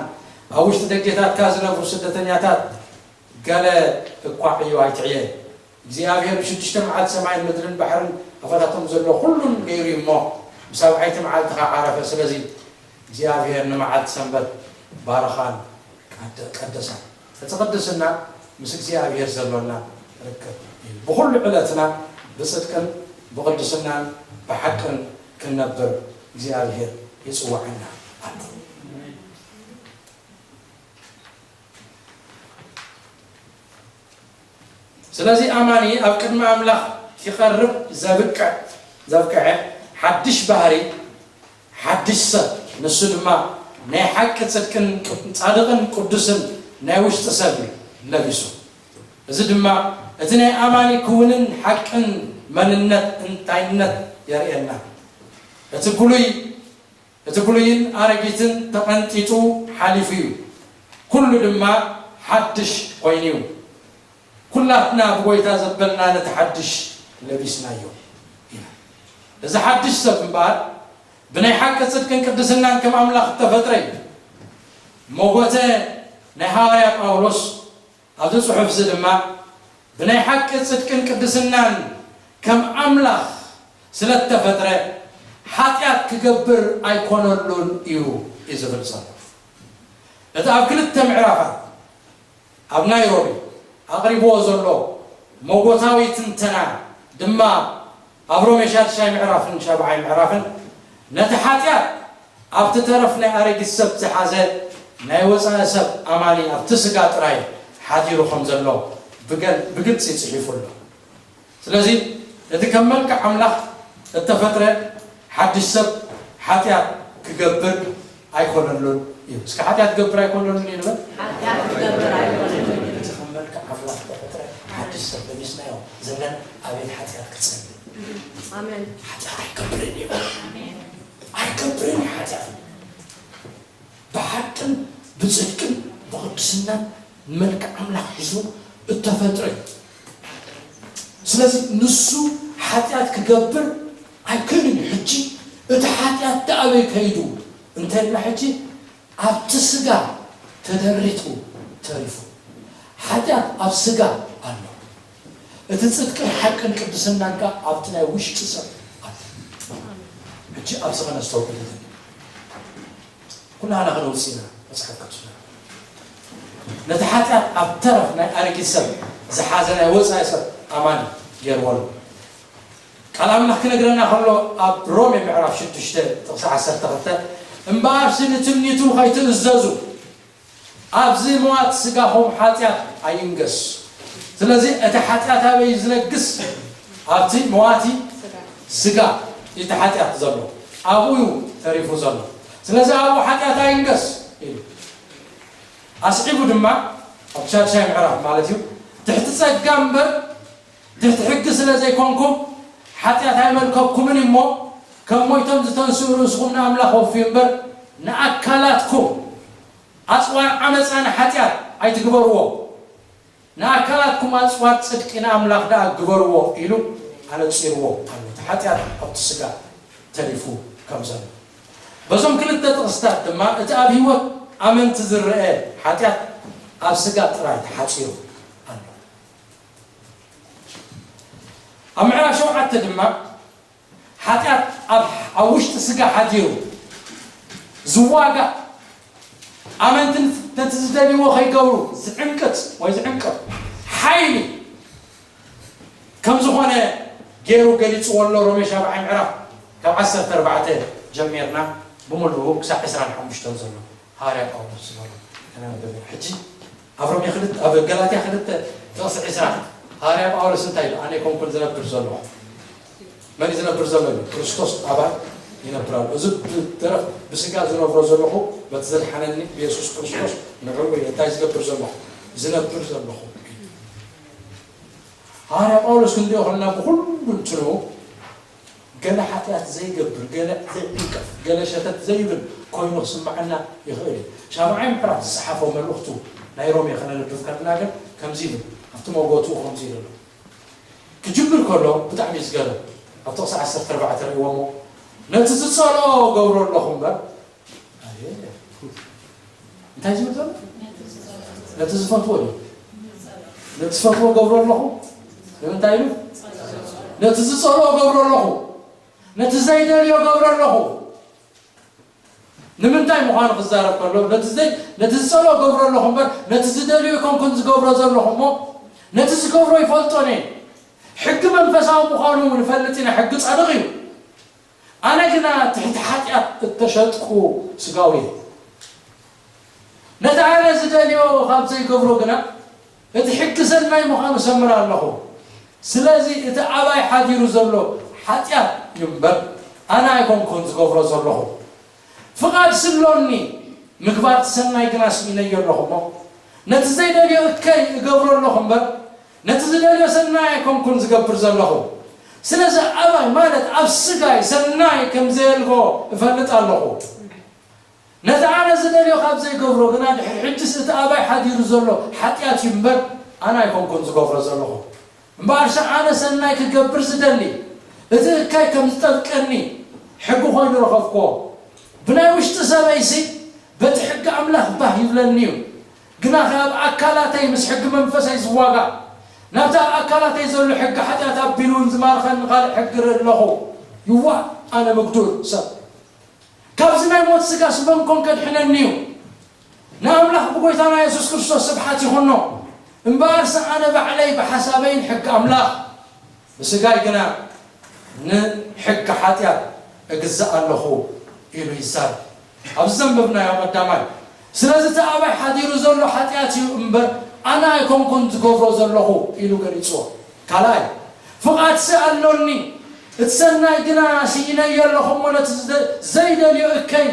ኣብ ውሽጢ ደጌታትካ ዝነብሩ ስደተኛታት ገለ እኳ ዕዮ ኣይትዕየ። እግዚኣብሔር ብሽዱሽተ መዓልቲ ሰማይን ምድርን ባሕርን ኣፋታቶም ዘሎ ኩሉን ገይሩ እዩ እሞ፣ ብሳብዓይቲ መዓልቲ ኸዓ ዓረፈ። ስለዚ እግዚኣብሔር ንመዓልቲ ሰንበት ባረኻን ቀደ-፣ ቀደሳን። እቲ ቅድስና ምስ እግዚኣብሔር ዘሎና ርክብ እዩ። ብኹሉ ዕለትና ብጽድቅን ብቕድስናን ብሓቅን ክንነብር እግዚኣብሔር ይጽውዓና ኣሎ። ስለዚ ኣማኒ ኣብ ቅድሚ ኣምላኽ ክቐርብ ዘብቅዕ፣ ዘብቅዐ ሓድሽ ባህሪ፣ ሓድሽ ሰብ፣ ንሱ ድማ ናይ ሓቂ ጽድቅን ጻድቕን ቅዱስን ናይ ውሽጢ ሰብ እዩ ለቢሱ። እዚ ድማ እቲ ናይ ኣማኒ ክውንን ሓቅን መንነት እንታይነት የርእየና። እቲ ብሉይ፣ እቲ ብሉይን ኣረጊትን ተቐንጢጡ ሓሊፉ እዩ። ኩሉ ድማ ሓድሽ ኮይኑ እዩ። ኩላትና ብጎይታ ዘበልና ነቲ ሓድሽ ለቢስናዮ ኢና። እዚ ሓድሽ ሰብ እምበኣር ብናይ ሓቂ ጽድቅን ቅድስናን ከም ኣምላኽ እተፈጥረ እዩ። መጎተ ናይ ሃዋርያ ጳውሎስ ኣብዚ ጽሑፍ እዚ ድማ ብናይ ሓቂ ጽድቅን ቅድስናን ከም ኣምላኽ ስለ እተፈጥረ ሓጢኣት ክገብር ኣይኮነሉን እዩ እዩ ዝብል ዘሎ። እቲ ኣብ ክልተ ምዕራፋት ኣብ ናይሮቢ ኣቕሪብዎ ዘሎ መጎታዊ ትንተና ድማ ኣብ ሮሜ ሻድሻይ ምዕራፍን ሻብዓይ ምዕራፍን ነቲ ሓጢኣት ኣብቲ ተረፍ ናይ ኣረጊት ሰብ ዝሓዘ ናይ ወፃኢ ሰብ ኣማኒ ኣብቲ ስጋ ጥራይ ሓዲሩ ከም ዘሎ ብገል-፣ ብግልፂ ፅሒፉ ኣሎ። ስለዚ እቲ ከም መልክዕ ኣምላኽ እተፈጥረ ሓድሽ ሰብ ሓጢኣት ክገብር ኣይኮነሉን እዩ። እስከ ሓጢኣት ክገብር ኣይኮነሉን እዩ ንበል። ሓጢኣት ክገብር ኣይኮነሉን። እቲ ከም መልክዕ ኣምላኽ እተፈጥረ ሓድሽ ሰብ ለቢስናዮ ዘለና ኣቤት ሓጢኣት ክጸልእ። ኣሜን። ሓጢኣት ኣይገብርን እዩ። ኣይገብርን እዩ ሓጢኣት። ብሓቅን ብጽድቅን ብቕድስናን መልክዕ ኣምላኽ ሒዙ እተፈጥረ እዩ። ስለዚ ንሱ ሓጢኣት ክገብር ኣይክእልን እዩ። ሕጂ እቲ ሓጢኣት ደኣበይ ከይዱ እንተልና፣ ሕጂ ኣብቲ ስጋ ተደሪቱ ተሪፉ። ሓጢኣት ኣብ ስጋ ኣሎ። እቲ ጽድቅን ሓቅን ቅድስናን ከኣ ኣብቲ ናይ ውሽጢ ሰብ ኣሎ። ሕጂ ኣብዚ ከነስተውዕል ንደሊ። ኩላህና ከነውጽእ ኢና መጽሓፍ ቅዱስና። ነቲ ሓጢኣት ኣብ ተረፍ ናይ ኣረጊት ሰብ ዝሓዘ ናይ ወጻኢ ሰብ ኣማኒ ገይርዎ ኣሎ። ቃል ኣምላኽ ክነግረና ከሎ ኣብ ሮሜ ምዕራፍ ሽዱሽተ ጥቕሲ ዓሰርተ ክልተ፣ "እምበኣርሲ ንትምኒቱ ከይትእዘዙ ኣብዚ መዋቲ ስጋኹም ሓጢኣት ኣይንገስ።" ስለዚ እቲ ሓጢኣት ኣበይ እዩ ዝነግስ? ኣብቲ መዋቲ ስጋ እዩ እቲ ሓጢኣት ዘሎ፣ ኣብኡ እዩ ተሪፉ ዘሎ። ስለዚ ኣብኡ ሓጢኣት ኣይንገስ ኢሉ። ኣስዒቡ ድማ ኣብ ሻድሻይ ምዕራፍ ማለት እዩ፣ "ትሕቲ ጸጋ እምበር ትሕቲ ሕጊ ስለ ዘይኮንኩም፣ ሓጢኣት ኣይመልከብኩምን እሞ፣ ከም ሞይቶም ዝተንስኡ ርእስኹም ንኣምላኽ ወፍዩ እምበር፣ ንኣካላትኩም ኣጽዋር ዓመጻ ንሓጢኣት ኣይትግበርዎ፣ ንኣካላትኩም ኣጽዋር ጽድቂ ንኣምላኽ ደኣ ግበርዎ" ኢሉ ኣነጺርዎ ኣሎ። እቲ ሓጢኣት ኣብቲ ስጋ ተሪፉ ከም ዘሎ። በዞም ክልተ ጥቕስታት ድማ እቲ ኣብ ህይወት ኣመንቲ ዝረአ ሓጢኣት ኣብ ስጋ ጥራይ ተሓጺሩ ኣሎ። ኣብ ምዕራፍ ሸውዓተ ድማ ሓጢኣት ኣብ ኣብ ውሽጢ ስጋ ሓዲሩ ዝዋጋእ፣ ኣመንቲ ነቲ ዝደልይዎ ከይገብሩ ዝዕንቅጽ ወይ ዝዕንቅፍ ሓይሊ ከም ዝኾነ ገይሩ ገሊጽዎ ኣሎ። ሮሜ ሻብዓይ ምዕራፍ ካብ ዓሰርተ ኣርባዕተ ጀሚርና ብምሉኡ ክሳብ ዕስራን ሓሙሽተን ዘሎ ሃዋርያ ጳውሎስ ዝበሎ ከነንብብ ኢና። ሕጂ ኣብ ሮሜ ክልተ፣ ኣብ ገላትያ ክልተ ጥቕሲ ዕስራ ሃዋርያ ጳውሎስ እንታይ ኢሉ? ኣነ ኣይኮንኩን ዝነብር ዘለኹ፣ መን እዩ ዝነብር ዘሎ? ኢሉ። ክርስቶስ ኣባይ ይነብር ኣሎ። እዚ ብደረፍ ብስጋ ዝነብሮ ዘለኹ፣ በቲ ዘድሓነኒ ብየሱስ ክርስቶስ ንዕኡ እየ እንታይ ዝገብር ዘለኹ? ዝነብር ዘለኹ። ሃዋርያ ጳውሎስ ክንሪኦ ከለና ብኹሉ እንትኑ ገለ ሓጢኣት ዘይገብር፣ ገለ ዘይዕንቀፍ፣ ገለ ሸተት ዘይብል ኮይኑ ክስምዓና ይኽእል እዩ። ሻብዓይ ምዕራፍ ዝጸሓፎ መልእኽቱ ናይ ሮሜ ከነንብብ ከለና ግን ከምዚ ይብል፣ ኣብቲ መጎትኡ ከምዚ ይብል ኣሎ። ክጅምር ከሎ ብጣዕሚ እዩ ዝገርም። ኣብ ጥቕሲ ዓሰርተ ኣርባዕተ ርእይዎሞ፣ ነቲ ዝጸልኦ ገብሮ ኣለኹ እምበር፣ ኣየ፣ እንታይ ዝብል ዘሎ? ነቲ ዝፈትዎ እዩ። ነቲ ዝፈትዎ ገብሮ ኣለኹ። ንምንታይ ኢሉ? ነቲ ዝጸልኦ ገብሮ ኣለኹ። ነቲ ዘይደልዮ ገብሮ ኣለኹ። ንምንታይ ምዃኑ ክዛረብ ከሎ፣ ነቲ ዘይ-፣ ነቲ ዝጸልኦ ገብሮ ኣለኹ እምበር፣ ነቲ ዝደልዮ ኣይኮንኩን ዝገብሮ ዘለኹ እሞ፣ ነቲ ዝገብሮ ይፈልጦ እየ። ሕጊ መንፈሳዊ ምዃኑ ንፈልጥ ኢና፣ ሕጊ ጻድቕ እዩ። ኣነ ግና ትሕቲ ሓጢኣት እተሸጥኩ ስጋዊ እየ። ነቲ ኣነ ዝደልዮ ካብ ዘይገብሮ ግና፣ እቲ ሕጊ ሰናይ ምዃኑ እሰምር ኣለኹ። ስለዚ እቲ ኣባይ ሓዲሩ ዘሎ ሓጢኣት እዩ እምበር፣ ኣነ ኣይኮንኩን ዝገብሮ ዘለኹ። ፍቓድ ስሎኒ፣ ምግባር እቲ ሰናይ ግና ስኢነዮ ኣለኹ እሞ፣ ነቲ ዘይደልዮ እከይ እገብሮ ኣለኹ እምበር፣ ነቲ ዝደልዮ ሰናይ ኣይኮንኩን ዝገብር ዘለኹ። ስለዚ ኣባይ፣ ማለት ኣብ ስጋይ፣ ሰናይ ከም ዘየልቦ እፈልጥ ኣለኹ። ነቲ ኣነ ዝደልዮ ካብ ዘይገብሮ ግና፣ ድሕሪ ሕጅስ እቲ ኣባይ ሓዲሩ ዘሎ ሓጢኣት እዩ እምበር፣ ኣነ ኣይኮንኩን ዝገብሮ ዘለኹ። እምበኣርሲ ኣነ ሰናይ ክገብር ዝደሊ፣ እቲ እከይ ከም ዝጠብቀኒ ሕጊ ኮይኑ ረኸብክዎ። ብናይ ውሽጢ ሰበይሲ በቲ ሕጊ ኣምላኽ ባህ ይብለኒ እዩ። ግናኸ ኣብ ኣካላተይ ምስ ሕጊ መንፈሰይ ዝዋጋእ፣ ናብቲ ኣብ ኣካላተይ ዘሎ ሕጊ ሓጢኣት ኣቢሉ እውን ዝማርኸኒ ካልእ ሕጊ እርኢ ኣለኹ። ይዋእ ኣነ ምግዱል ሰብ! ካብዚ ናይ ሞት ስጋስ መን ኮን ከድሕነኒ እዩ? ንኣምላኽ ብጎይታና የሱስ ክርስቶስ ስብሓት ይኹኖ። እምበኣርሲ ኣነ ባዕለይ ብሓሳበይን ሕጊ ኣምላኽ፣ ብስጋይ ግና ንሕጊ ሓጢኣት እግዛእ ኣለኹ ኢሉ ይዛረብ። ኣብዚ ዘንበብናዮ ቀዳማይ፣ ስለዚ እቲ ኣባይ ሓዲሩ ዘሎ ሓጢኣት እዩ እምበር፣ ኣነ ኣይኮንኩን ዝገብሮ ዘለኹ ኢሉ ገሊጽዎ። ካልኣይ፣ ፍቓድሲ ኣሎኒ፣ እቲ ሰናይ ግና ስኢነዮ ኣለኹ እሞ፣ ነቲ ዝደ-፣ ዘይደልዮ እከይ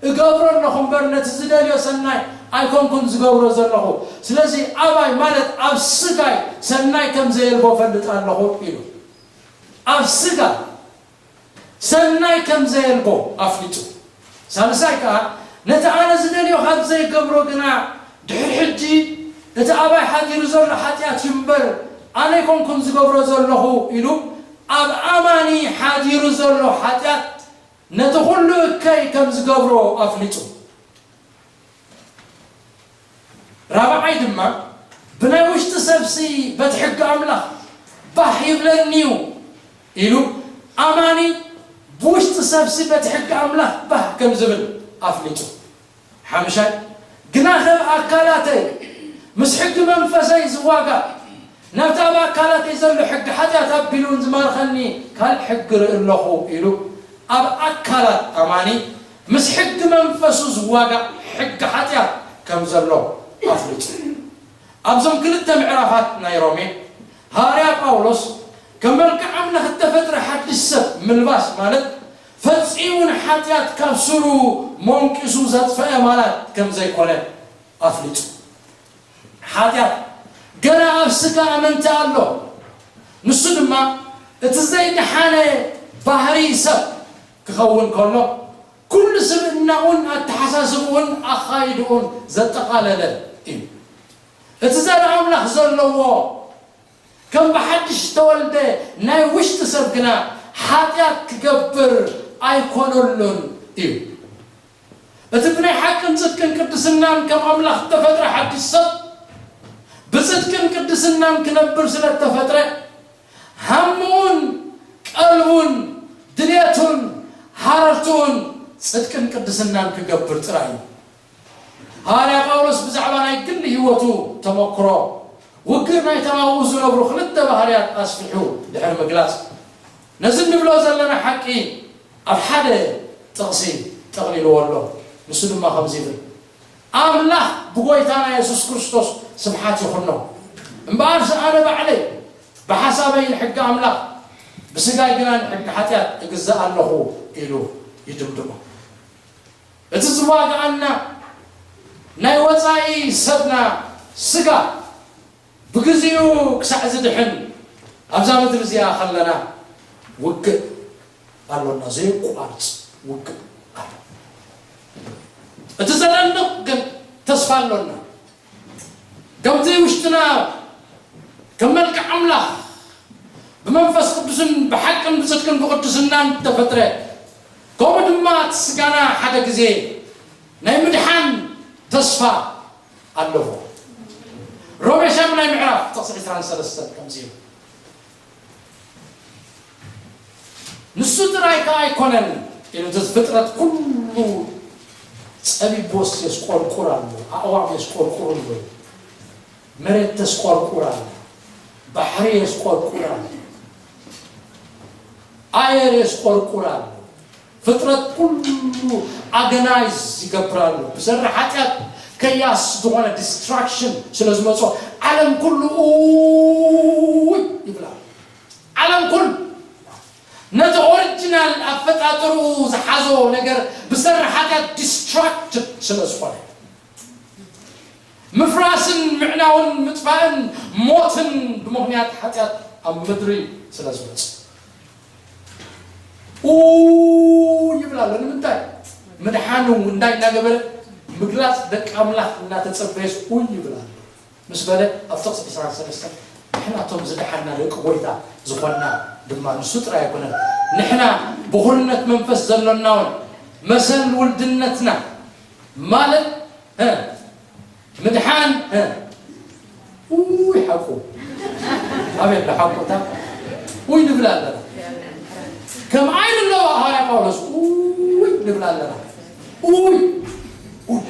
እገብሮ ኣለኹ እምበር፣ ነቲ ዝደልዮ ሰናይ ኣይኮንኩን ዝገብሮ ዘለኹ። ስለዚ ኣባይ፣ ማለት ኣብ ስጋይ፣ ሰናይ ከም ዘየልቦ እፈልጥ ኣለኹ ኢሉ። ኣብ ስጋ ሰናይ ከም ዘየልቦ ኣፍሊጡ። ሳልሳይ ከኣ፣ ነቲ ኣነ ዝደልዮ ካብ ዘይገብሮ ግና፣ ድሕሪ ሕጂ እቲ ኣባይ ሓዲሩ ዘሎ ሓጢኣት እዩ እምበር፣ ኣነ ኣይኮንኩን ዝገብሮ ዘለኹ ኢሉ፣ ኣብ ኣማኒ ሓዲሩ ዘሎ ሓጢኣት ነቲ ኹሉ እከይ ከም ዝገብሮ ኣፍሊጡ። ራብዓይ ድማ፣ ብናይ ውሽጢ ሰብሲ በቲ ሕጊ ኣምላኽ ባህ ይብለኒ እዩ ኢሉ፣ ኣማኒ ብውሽጢ ሰብሲ በቲ ሕጊ ኣምላኽ ባህ ከም ዝብል ኣፍሊጡ። ሓምሻይ፣ ግናኸ ኣብ ኣካላተይ ምስ ሕጊ መንፈሰይ ዝዋጋእ፣ ናብቲ ኣብ ኣካላተይ ዘሎ ሕጊ ሓጢኣት ኣቢሉ እውን ዝማርኸኒ ካልእ ሕጊ ርኢ ኣለኹ ኢሉ፣ ኣብ ኣካላት ኣማኒ ምስ ሕጊ መንፈሱ ዝዋጋእ ሕጊ ሓጢኣት ከም ዘሎ ኣፍሊጡ። ኣብዞም ክልተ ምዕራፋት ናይ ሮሜ፣ ሃዋርያ ጳውሎስ ከም መልክዕ ኣምላኽ እተፈጥረ ሓድሽ ሰብ ምልባስ፣ ማለት ፈጺሙ ንሓጢኣት ካብ ሱሩ መንቂሱ ዘጥፈአ ማለት ከም ዘይኮነ ኣፍሊጡ። ሓጢኣት ገና ኣብ ስጋ ኣመንቲ ኣሎ። ንሱ ድማ እቲ ዘይደሓነ ባህሪ ሰብ ክኸውን ከሎ፣ ኩሉ ስብእናኡን ኣተሓሳስብኡን ኣኻይድኡን ዘጠቓለለ እዩ። እቲ ዘርኢ ኣምላኽ ዘለዎ ከም ብሓድሽ ዝተወልደ ናይ ውሽጢ ሰብ ግና ሓጢኣት ክገብር ኣይኮነሎን እዩ። እቲ ብናይ ሓቅን ጽድቅን ቅድስናን ከም ኣምላኽ እተፈጥረ ሓድሽ ሰብ፣ ብጽድቅን ቅድስናን ክነብር ስለ እተፈጥረ፣ ሃምኡን ቀልቡን ድልየቱን ሃረርትኡን ጽድቅን ቅድስናን ክገብር ጥራይ እዩ። ሃዋርያ ጳውሎስ ብዛዕባ ናይ ግሊ ህይወቱ ተመክሮ፣ ውግእ ናይ ተማኡ ዝነብሩ ክልተ ባህርያት ኣስፊሑ ድሕሪ ምግላጽ፣ ነዚ እንብሎ ዘለና ሓቂ ኣብ ሓደ ጥቕሲ ጠቕሊልዎ ኣሎ። ንሱ ድማ ከምዚ ይብል፣ ኣምላኽ ብጎይታና የሱስ ክርስቶስ ስብሓት ይኹኖ። እምበኣርስ ኣነ ባዕለይ ብሓሳበይ ንሕጊ ኣምላኽ፣ ብስጋይ ግና ንሕጊ ሓጢኣት እግዛእ ኣለኹ ኢሉ ይድምድሞ። እቲ ዝዋግኣና ናይ ወጻኢ ሰብና ስጋ ብግዜኡ ክሳዕ ዝድሕን ኣብዛ ምድሪ እዚኣ ከለና ውግእ ኣሎና፣ ዘይቋርጽ ውግእ ኣሎ። እቲ ዘደንቕ ግን ተስፋ ኣሎና። ከምቲ ውሽጥና ከም መልክዕ ኣምላኽ ብመንፈስ ቅዱስን ብሓቅን ብጽድቅን ብቕድስናን ተፈጥረ፣ ከምኡ ድማ እቲ ስጋና ሓደ ግዜ ናይ ምድሓን ተስፋ ኣለዎ። ሮሜ ሻምናይ ምዕራፍ ጥቕሲ ዕስራን ሰለስተን ከምዚ እዩ። ንሱ ጥራይ ከኣ ኣይኮነን ኢሉ፣ እቲ ፍጥረት ኩሉ ጸቢቦስ የስቆርቁር ኣሎ፣ ኣእዋም የስቆርቁር ኣሎ፣ መሬት ተስቆርቁር ኣሎ፣ ባሕሪ የስቆርቁር ኣሎ፣ ኣየር የስቆርቁር ኣሎ። ፍጥረት ኩሉ ኣገናይዝ ይገብር ኣሎ። ብሰሪ ሓጢኣት ከያስ ዝኾነ ዲስትራክሽን ስለ ዝመጾ ዓለም ኩሉ ኡይ ይብላ። ዓለም ኩሉ ነቲ ኦሪጂናል ኣፈጣጥርኡ ዝሓዞ ነገር ብሰሪ ሓጢኣት ዲስትራክትድ ስለ ዝኾነ፣ ምፍራስን ምዕናውን ምጥፋእን ሞትን ብምኽንያት ሓጢኣት ኣብ ምድሪ ስለ ዝመጽእ ኡ ይብል ኣሎ። ንምንታይ? ምድሓኑ እንታይ እናገበረ? ምግላጽ ደቂ ኣምላኽ እናተጸበየስ ኡ ይብል ኣሎ። ምስ በለ ኣብ ጥቕሲ ዕስራን ሰለስተን ንሕና እቶም ዝደሓንና ደቂ ጎይታ ዝኾንና ድማ ንሱ ጥራይ ኣይኮነን። ንሕና ብኹርነት መንፈስ ዘሎና እውን መሰል ውልድነትና ማለት እ፣ ምድሓን እ፣ ውይ ሓቁ ኣበየላ ሓቁታ ውይ ንብል ኣለና። ከም ዓይን ኣለዋ ሃዋርያ ጳውሎስ ውይ ንብል ኣለና። ውይ ውይ፣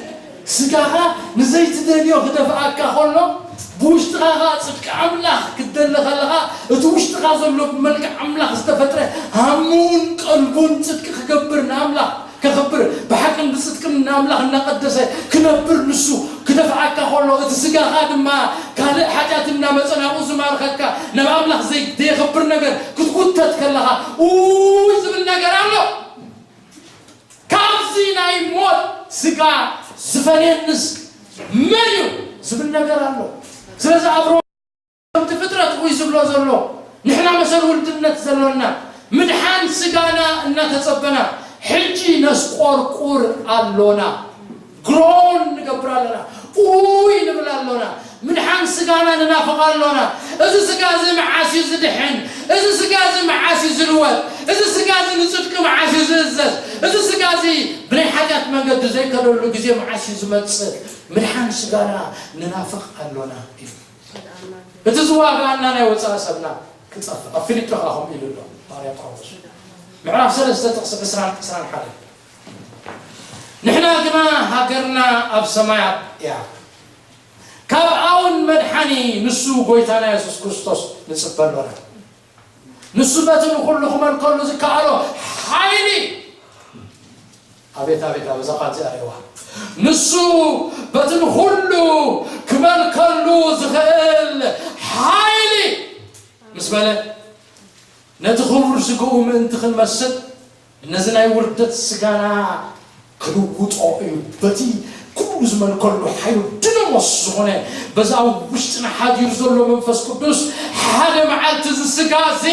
ስጋኻ ንዘይትደልዮ ክደፍኣካ ከሎ ብውሽጥኻ ኸዓ ጽድቂ ኣምላኽ ክትደሊ ከለኻ እቲ ውሽጥኻ ዘሎ ብመልክዕ ኣምላኽ ዝተፈጥረ ሃሙን ቀልቡን ጽድቂ ክገብር ንኣምላኽ ከኽብር ብሓቅን ብጽድቅን ንኣምላኽ እናቐደሰ ክነብር ንሱ ክደፍኣካ ከሎ፣ እቲ ስጋኻ ድማ ካልእ ሓጢኣት እናመጸ ናብኡ ዝማርኸካ፣ ናብ ኣምላኽ ዘይ-፣ ዘየኽብር ነገር ክትጉተት ከለኻ፣ ኡይ ዝብል ነገር ኣሎ። ካብዚ ናይ ሞት ስጋ ዝፈንየንስ መን እዩ ዝብል ነገር ኣሎ። ስለዚ ኣብ ከምቲ ፍጥረት ውይ ዝብሎ ዘሎ፣ ንሕና መሰል ውልድነት ዘሎና፣ ምድሓን ስጋና እናተጸበና፣ ሕጂ ነስቆርቁር ኣሎና። ግሮን ንገብር ኣሎና። ውይ ንብል ኣሎና። ምድሓን ስጋና ንናፍቕ ኣሎና። እዚ ስጋ እዚ መዓስ እዩ ዝድሕን? እዚ ስጋ እዚ መዓስ እዩ ዝልወጥ? እዚ ስጋ እዚ ንጽድቂ መዓስ እዩ ዝእዘዝ? እዚ ስጋ እዚ ብናይ ሓጢኣት መንገዲ ዘይከደሉ ግዜ መዓስ እዩ ዝመጽእ? ምድሓን ስጋና ንናፍቕ ኣሎና እዩ። እቲ ዝዋጋኣና ናይ ወጻኢ ሰብና ክጠፍእ ኣብ ፊልጵ ኸኣ ከምኡ ኢሉ ኣሎ ሃዋርያ ጳውሎስ። ምዕራፍ ሰለስተ ጥቕሲ ዕስራን ዕስራን ሓደ። ንሕና ግና ሃገርና ኣብ ሰማያት እያ። ካብኣ እውን መድሓኒ ንሱ ጐይታና የሱስ ክርስቶስ ንጽበ ኣሎና። ንሱ በቲ ንኹሉ ክመልከሉ ዝከኣሎ ሓይሊ፣ ኣቤት፣ ኣቤት፣ ኣብ እዛ ቃል እዚኣ ርኤዋ። ንሱ በቲ ንኹሉ ክመልከሉ ዝኽእል ሓይሊ ምስ በለ፣ ነቲ ክቡር ስግኡ ምእንቲ ክንመስል፣ ነዚ ናይ ውርደት ስጋና ክልውጦ እዩ። በቲ ኩሉ ዝመልከሉ ሓይሉ ድነሞስ ዝኾነ፣ በዛ ኣብ ውሽጥና ሓዲሩ ዘሎ መንፈስ ቅዱስ፣ ሓደ መዓልቲ እዚ ስጋ እዚ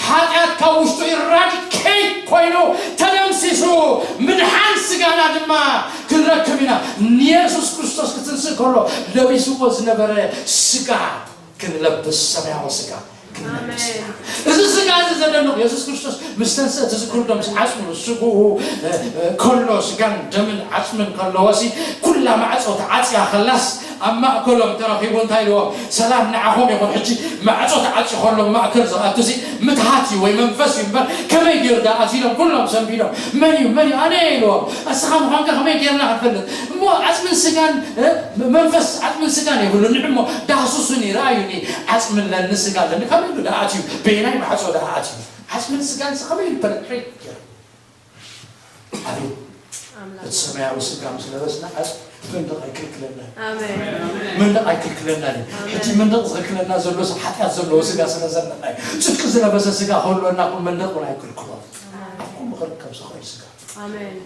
ሓጢኣት ካብ ውሽጡ ኢራዲኬት ኮይኑ ተደምሲሱ፣ ምድሓን ስጋና ድማ ክንረክብ ኢና። ንየሱስ ክርስቶስ ክትንስእ ከሎ ለቢስዎ ዝነበረ ስጋ ክንለብስ፣ ሰማያዊ ስጋ። እዚ ስጋ እዚ ዘደንቕ የሱስ ክርስቶስ ምስ ተንስአ ትዝክሩ ዶ? ምስ ዓጽሙ ስግኡ ከሎ ስጋን ደምን ዓጽምን ከለዎሲ ኩላ ማዕጾ ተዓጽያ ከላስ ኣብ ማእከሎም ተረኺቡ እንታይ ኢልዎም? ሰላም ንዓኹም ይኹን። ሕጂ ማዕጾ ተዓጽዩ ከሎ ማእከል ዝኣቱ ሲ ምትሃት እዩ ወይ መንፈስ እዩ እምበር ከመይ ገይሩ ደኣ ኣትዩ ኢሎም ኩሎም ሰንቢዶም። መን እዩ መን እዩ ኣነ እየ ኢልዎም። እስኻ ምዃንካ ከመይ ገይርና ክንፈልጥ እሞ ዓጽምን ስጋን መንፈስ ዓጽምን ስጋን የብሉን እሞ ዳህስሱኒ ረኣዩኒ። ዓጽሚ ኣለኒ ስጋ ኣለኒ ከመይ ኢሉ ደኣ ኣትዩ? በየናይ ማዕጾ ደኣ ኣትዩ? ዓጽምን ስጋን ከመይ ኢሉ ፐነትሬት ገይሩ? ኣቤት እቲ ሰማያዊ ስጋ ምስ ለበስና ዓጽሚ መንደቕ ኣይክልክለና እዩ። መንደቕ ኣይክልክለና እዩ። ሕጂ መንደቕ ዝኽልክለና ዘሎ ሓጢኣት ዘለዎ ስጋ ስለ ዘለና እዩ። ጽድቂ ዝለበሰ ስጋ ክህልወና እኮ መንደቕ እውን ኣይክልክሎ። ከምኡ ክርከብ ዝኽእል ስጋ። ሃሌሉያ።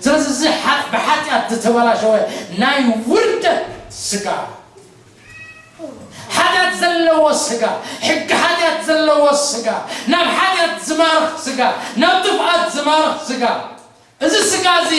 ስለዚ እዚ ብሓጢኣት ዝተበላሸወ ናይ ውርደት ስጋ፣ ሓጢኣት ዘለዎ ስጋ፣ ሕጊ ሓጢኣት ዘለዎ ስጋ፣ ናብ ሓጢኣት ዝማርኽ ስጋ፣ ናብ ጥፍኣት ዝማርኽ ስጋ፣ እዚ ስጋ እዚ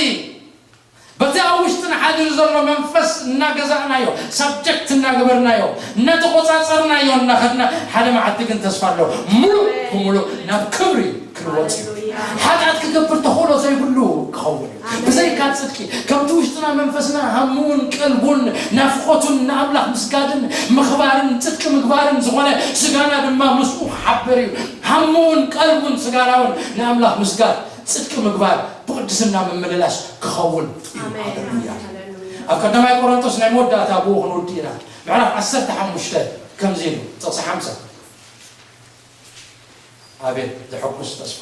በቲ ኣብ ውሽጥና ሓዲሩ ዘሎ መንፈስ እናገዛእናዮ፣ ሳብጀክት እናገበርናዮ፣ እናተቆጻጸርናዮ እናኸድና ሓደ መዓልቲ ግን ተስፋ ኣለዎ። ሙሉእ ብሙሉእ ናብ ክብሪ ክንወጽእ እዩ። ሓጢኣት ክገብር ተኽእሎ ዘይብሉ ክኸውን እዩ። ብዘይካ ጽድቂ ከምቲ ውሽጥና መንፈስና ሃምውን ቀልቡን ናፍቆቱን ንኣምላኽ ምስጋድን ምኽባርን ጽድቂ ምግባርን ዝኾነ ስጋና ድማ ምስኡ ክሓብር እዩ። ሃምውን ቀልቡን ስጋናውን ንኣምላኽ ምስጋድ ጽድቂ ምግባር ብቅድስና ምምልላስ ክኸውን እዩ። ሃሌሉያ። ኣብ ቀዳማይ ቆሮንቶስ ናይ መወዳእታ ብኡ ክንውዲ ኢና። ምዕራፍ ዓሰርተ ሓሙሽተ ከምዚ ኢሉ ጥቕሲ ሓምሳ። ኣቤት ዘሐጉስ ተስፋ።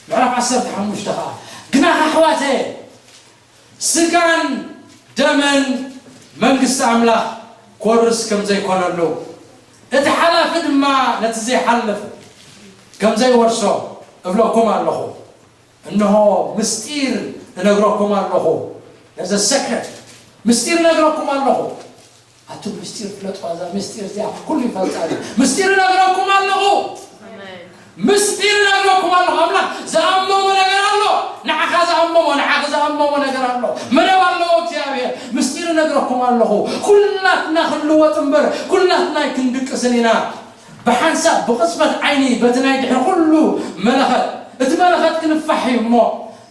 ምዕራፍ ዓሰርተ ሓሙሽተ ከዓ ግና ኣሕዋተ ስጋን ደምን መንግስቲ ኣምላኽ ክወርስ ከም ዘይኮነሉ እቲ ሓላፊ ድማ ነቲ ዘይሓልፍ ከም ዘይወርሶ እብለኩም ኣለኹ። እንሆ ምስጢር እነግረኩም ኣለኹ። ነዘ ሰክረት ምስጢር እነግረኩም ኣለኹ። ኣቱም ምስጢር ፍለጡ፣ እዛ ምስጢር እዚኣ ኩሉ ይፈልጣ እዩ። ምስጢር እነግረኩም ኣለኹ። ምስጢር እነግረኩም ኣለኹ። ኣምላኽ ዝኣመሞ ነገር ኣሎ። ንዓኻ ዝኣመሞ፣ ንዓኺ ዝኣመሞ ነገር ኣሎ። መደብ ኣለዎ እግዚኣብሔር። ምስጢር እነግረኩም ኣለኹ። ኩላትና ክንልወጥ እምበር ኩላትና ኣይክንድቅስን ኢና። ብሓንሳብ ብቕጽበት ዓይኒ በቲ ናይ ድሕሪ ኩሉ መለኸት፣ እቲ መለኸት ክንፋሕ እዩ እሞ፣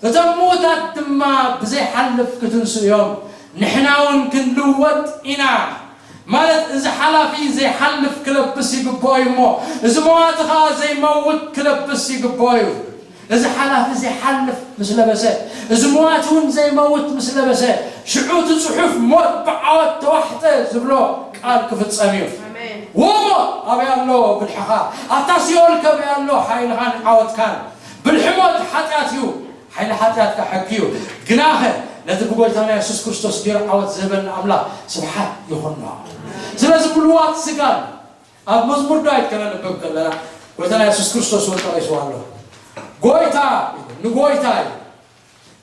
እቶም ምዉታት ድማ ብዘይሓልፍ ክትንስኡ እዮም። ንሕና እውን ክንልወጥ ኢና። ማለት እዚ ሓላፊ ዘይሓልፍ ክለብስ ይግብኦ እዩ እሞ፣ እዚ መዋቲ ኸዓ ዘይመውት ክለብስ ይግብኦ እዩ። እዚ ሓላፊ ዘይሓልፍ ምስ ለበሰ፣ እዚ መዋቲ እውን ዘይመውት ምስ ለበሰ፣ ሽዑ እቲ ጽሑፍ ሞት ብዓወት ተዋሕጠ ዝብሎ ቃል ክፍጸም እዩ። ኣሜን። ወሞት ኣበይ ኣሎ ብልሕኻ? ኣብታ ሲኦል ከበይ ኣሎ ሓይልኻን ዓወትካን? ብልሒ ሞት ሓጢኣት እዩ፣ ሓይሊ ሓጢኣት ከዓ ሕጊ እዩ። ግናኸ ነቲ ብጎይታና የሱስ ክርስቶስ ገይሩ ዓወት ዝህበና ኣምላኽ ስብሓት ይኹኖ። ስለዚ ምልዋጥ ስጋን ኣብ መዝሙር ዳዊት ከነንብብ ከለና ጎይታና የሱስ ክርስቶስ እውን ጠቒስዎ ኣሎ። ጎይታ ንጎይታ እዩ፣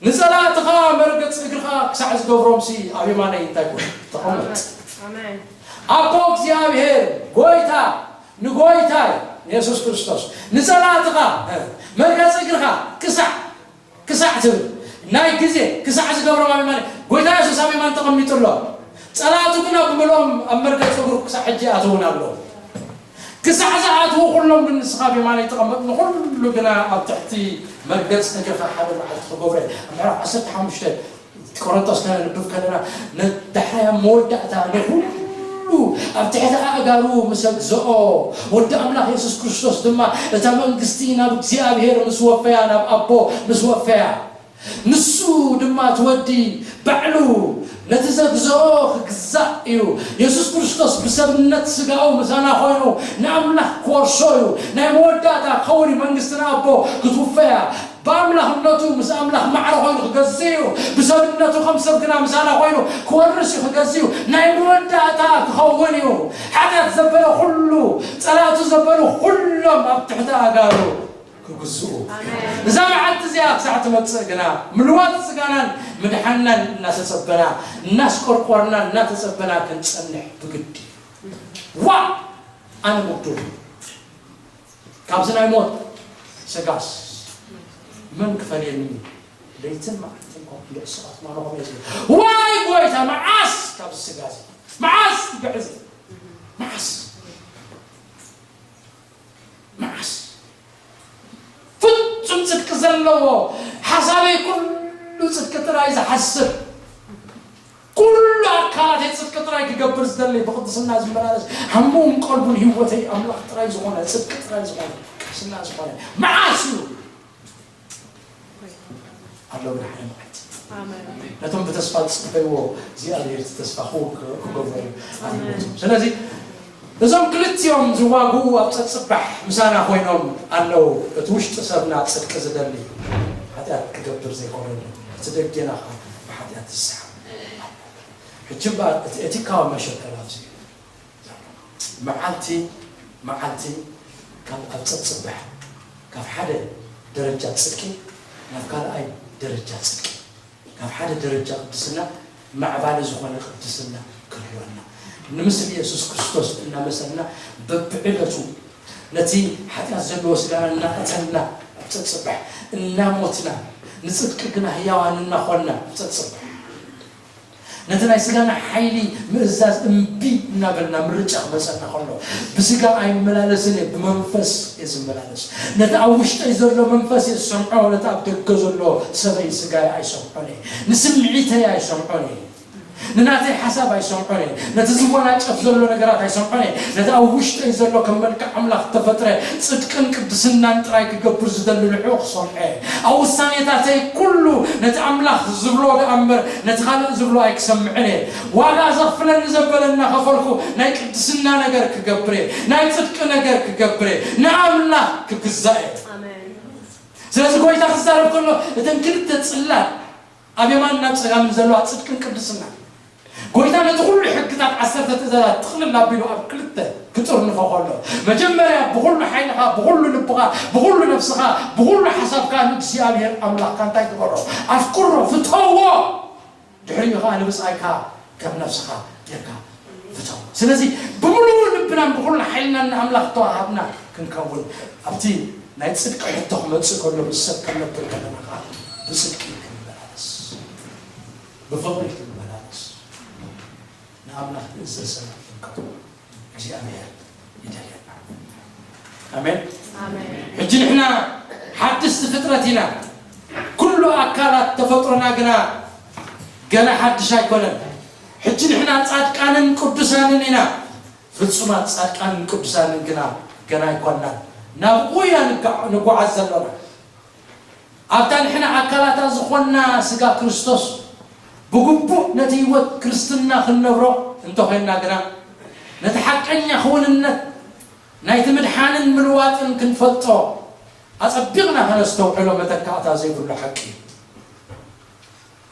ንጸላእትኻ መርገጽ እግርኻ ክሳዕ ዝገብሮምሲ ኣብ የማነይ እንታይ ኩን ተቐመጥ። ኣሜን። ኣቦ እግዚኣብሔር ጎይታ ንጎይታይ ንየሱስ ክርስቶስ ንጸላእትኻ መርገጽ እግርኻ ክሳዕ ክሳዕ ትብል ናይ ግዜ ክሳዕ ዝገብሮም ኣብ የማነ ጎይታ የሱስ ኣብ የማን ተቐሚጡ ኣሎ። ጸላእቱ ግና ብምልኦም ኣብ መርገጽ እግሩ ክሳዕ ሕጂ ኣትውን ኣለዉ። ክሳዕ ዝኣትዉ ኩሎም ግን ንስኻ ኣብ የማነ ተቐመጥ፣ ንኹሉ ግና ኣብ ትሕቲ መርገጽ እግርኻ ሓደ መዓልቲ ክገብሮ እየ። ኣብ ምዕራፍ ዓሰርተ ሓሙሽተ ቆሮንቶስ ከነንብብ ከለና ንዳሕራይ ኣብ መወዳእታ ንኹሉ ኣብ ትሕቲ ኣእጋሩ ምስ ኣግዝኦ፣ ወዲ ኣምላኽ የሱስ ክርስቶስ ድማ እታ መንግስቲ ናብ እግዚኣብሔር ምስ ወፈያ፣ ናብ ኣቦ ምስ ወፈያ፣ ንሱ ድማ እቲ ወዲ ባዕሉ ነቲ ዘግዝኦ ክግዛእ እዩ። የሱስ ክርስቶስ ብሰብነት ስጋኡ ምሳና ኮይኑ ንኣምላኽ ክወርሶ እዩ። ናይ መወዳእታ ክኸውን እዩ። መንግስቲ ንኣቦ ክትውፈያ ብኣምላኽነቱ ምስ ኣምላኽ ማዕረ ኮይኑ ክገዝእ እዩ። ብሰብነቱ ከም ሰብ ግና ምሳና ኮይኑ ክወርስ እዩ፣ ክገዝእ እዩ። ናይ መወዳእታ ክኸውን እዩ። ሓጢኣት ዘበለ ኩሉ፣ ጸላእቱ ዘበሉ ኩሎም ኣብ ትሕቲ ኣእጋሩ ክግዝኡ። ኣሜን። እዛ መዓልቲ እዚኣ ክሳዕ ትመጽእ ግና ምልዋጥ ስጋናን ምድሓንናን እናተጸበና፣ እናስቆርቆርና እናተጸበና ክንጸንሕ ብግዲ። ዋ! ኣነ ምጉዱል። ካብዚ ናይ ሞት ስጋስ መን ክፈልየኒ? ለይትን መዓልትን ኮንኩ ልዕስቓት ማኖኾም እየ ዝብል። ዋይ ጎይታ፣ መዓስ ካብዚ ስጋ እዚ? መዓስ ክግዕዝ? መዓስ? መዓስ? ፍጹም ጽድቂ ዘለዎ፣ ሓሳበይ ኩሉ ጽድቂ ጥራይ ዝሓስብ፣ ኩሉ ኣካላተይ ጽድቂ ጥራይ ክገብር ዝደሊ፣ ብቕድስና ዝመላለስ፣ ሃሙን ቀልቡን ህይወተይ ኣምላኽ ጥራይ ዝኾነ፣ ጽድቂ ጥራይ ዝኾነ፣ ቅድስና ዝኾነ መዓስ እዩ? ኣሎ ግን ሓደ መዓልቲ። ኣሜን። ነቶም ብተስፋ ዝጽበይዎ እግዚኣብሔር እቲ ተስፋ ክው-፣ ክገብሮ እዩ። ኣሜን። ስለዚ እዞም ክልቲኦም ዝዋግኡ ኣብ ጸጽባሕ ምሳና ኮይኖም ኣለዉ። እቲ ውሽጢ ሰብና ጽድቂ ዝደሊ፣ ሓጢኣት ክገብር ዘይኮነሉ፣ እቲ ደጌና ኸኣ ብሓጢኣት ዝሰሓብ። ሕጂ እምበኣር እቲ ኤቲካዊ መሸከል ኣብዚ እዩ። መዓልቲ መዓልቲ ካብ ኣብ ጸጽባሕ፣ ካብ ሓደ ደረጃ ጽድቂ ናብ ካልኣይ ደረጃ ጽድቂ፣ ካብ ሓደ ደረጃ ቅድስና ማዕባሊ ዝኾነ ቅድስና ክህልወና፣ ንምስሊ የሱስ ክርስቶስ እናመሰልና፣ በብዕለቱ ነቲ ሓጢኣት ዘለዎ ስጋና እናቐተልና ኣብ ጸጽባሕ፣ እናሞትና፣ ንጽድቂ ግና ህያዋን እናኾንና ኣብ ጸጽባሕ፣ ነቲ ናይ ስጋና ሓይሊ ምእዛዝ እምቢ እናበልና ምርጫ ክመጸና ከሎ፣ ብስጋ ኣይመላለስን እየ፣ ብመንፈስ እየ ዝመላለስ። ነቲ ኣብ ውሽጠይ ዘሎ መንፈስ እየ ዝሰምዖ፣ ነቲ ኣብ ደገ ዘሎ ሰበይ ስጋይ ኣይሰምዖን እየ። ንስምዒተይ ኣይሰምዖን እየ። ንናተይ ሓሳብ ኣይሰምዖን እየ። ነቲ ዝወናጨፍ ዘሎ ነገራት ኣይሰምዖን እየ። ነቲ ኣብ ውሽጠይ ዘሎ ከም መልክዕ ኣምላኽ ተፈጥረ ጽድቅን ቅድስናን ጥራይ ክገብር ዝደሊ ንዕኡ ክሰምዖ እየ። ኣብ ውሳኔታተይ ኩሉ ነቲ ኣምላኽ ዝብሎ ደኣ እምበር ነቲ ካልእ ዝብሎ ኣይክሰምዕን እየ። ዋጋ ዘኽፍለኒ ዘበለ እናኸፈልኩ ናይ ቅድስና ነገር ክገብር እየ። ናይ ጽድቂ ነገር ክገብር እየ። ንኣምላኽ ክግዛእ እየ። ኣሜን። ስለዚ ጎይታ ክዛረብ ከሎ እተን ክልተ ጽላት ኣብ የማን ናብ ጸጋምን ዘለዋ ጽድቅን ቅድስና። ጎይታ ነቲ ኩሉ ሕግታት ዓሰርተ ትእዛዛት ጥቕልል ኣቢሉ ኣብ ክልተ ክጥርንፎ ከሎ፣ መጀመርያ ብኹሉ ሓይልኻ፣ ብኹሉ ልብኻ፣ ብኹሉ ነፍስኻ፣ ብኹሉ ሓሳብካ ንእግዚኣብሔር ኣምላኽካ እንታይ ግበሮ? ኣፍቅሮ፣ ፍተዎ። ድሕሪኡ ኸዓ ንብጻይካ ከም ነፍስኻ ጌርካ ፍተው። ስለዚ ብምሉእ ልብናን ብኹሉ ሓይልናን ንኣምላኽ ተዋሃብና ክንከውን ኣብቲ ናይ ጽድቂ ሕቶ ክመጽእ ከሎ ምስ ሰብ ክንነብር ከለና ኸዓ ብጽድቂ ክንመላለስ፣ ብፍቕሪ ክንመላለስ፣ ንኣምላኽ ንእዘዝ ሰባት ክንከውን እግዚኣብሔር ይደልየና። ኣሜን። ኣሜን። ሕጂ ንሕና ሓድስቲ ፍጥረት ኢና። ኩሉ ኣካላት ተፈጥሮና ግና ገና ሓድሽ ኣይኮነን። ሕጂ ንሕና ጻድቃንን ቅዱሳንን ኢና። ፍጹማት ጻድቃንን ቅዱሳንን ግና ገና ኣይኮንናን። ናብኡ ኢና ንጋ-፣ ንጓዓዝ ዘሎና። ኣብታ ንሕና ኣካላታ ዝኾንና ስጋ ክርስቶስ ብግቡእ ነቲ ህይወት ክርስትና ክንነብሮ እንተኾይንና ግና፣ ነቲ ሓቀኛ ክውንነት ናይቲ ምድሓንን ምልዋጥን ክንፈልጦ ኣጸቢቕና ከነስተውዕሎ መተካእታ ዘይብሉ ሓቂ እዩ።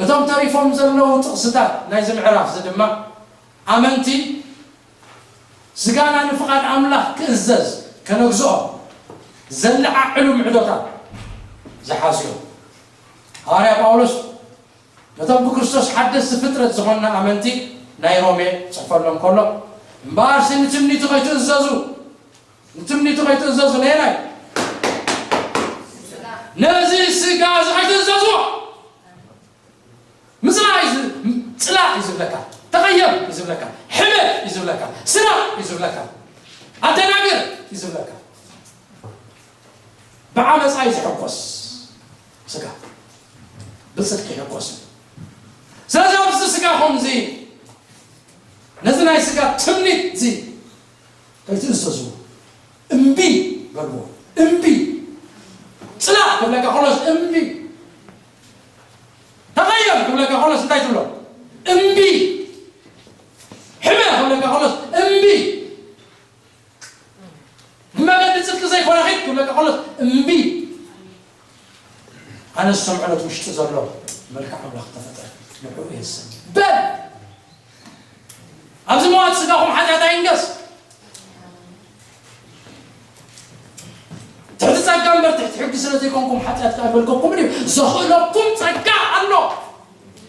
እቶም ተሪፎም ዘለዉ ጥቕስታት ናይዚ ምዕራፍ እዚ ድማ፣ ኣመንቲ ስጋና ንፍቓድ ኣምላኽ ክእዘዝ ከነግዝኦ ዘለዓዕሉ ምዕዶታት ዝሓዙ እዮም። ሃዋርያ ጳውሎስ ነቶም ብክርስቶስ ሓደስቲ ፍጥረት ዝኾንና ኣመንቲ ናይ ሮሜ ጽሕፈሎም ከሎ፣ እምበኣርሲ ንትምኒቱ ከይትእዘዙ፣ ንትምኒቱ ከይትእዘዙ፣ ነየናይ? ነዚ ስጋ እዚ ከይትእዘዝዎ። ምጽላእ እዩ ዝ-፣ ጽላእ እዩ ዝብለካ፣ ተቐየም እዩ ዝብለካ፣ ሕመድ እዩ ዝብለካ፣ ስራቕ እዩ ዝብለካ፣ ኣደናግር እዩ ዝብለካ። ብዓመጻ እዩ ዝሕጎስ ስጋ፣ ብጽድቂ ይሕጎስ እዩ። ስለዚ ኣብዚ ስጋኹም እዚ፣ ነዚ ናይ ስጋ ትምኒት እዚ ከይትእዘዝዎ፣ እምቢ በልዎ። እምቢ። ጽላእ ክብለካ ከሎስ እምቢ። ተቐየም ክብለካ ከሎስ እንታይ ትብሎ? እምቢ። ሕመ ክብለካ ከሎስ እምቢ። ብመገዲ ጽድቂ ዘይኮነ ኺድ ክብለካ ከሎስ እምቢ። ኣነ ዝሰምዖ ነቲ ውሽጢ ዘሎ መልክዕ ኣምላኽ ተፈጠረ፣ ንዕኡ እየ ዝሰምዕ በል። ኣብዚ መዋቲ ስጋኹም ሓጢኣት ኣይንገስ። ትሕቲ ጸጋ እምበር ትሕቲ ሕጊ ስለ ዘይኮንኩም ሓጢኣት ከኣ ኣይመልከኩምን እዩ። ዘኽእለኩም ጸጋ ኣሎ።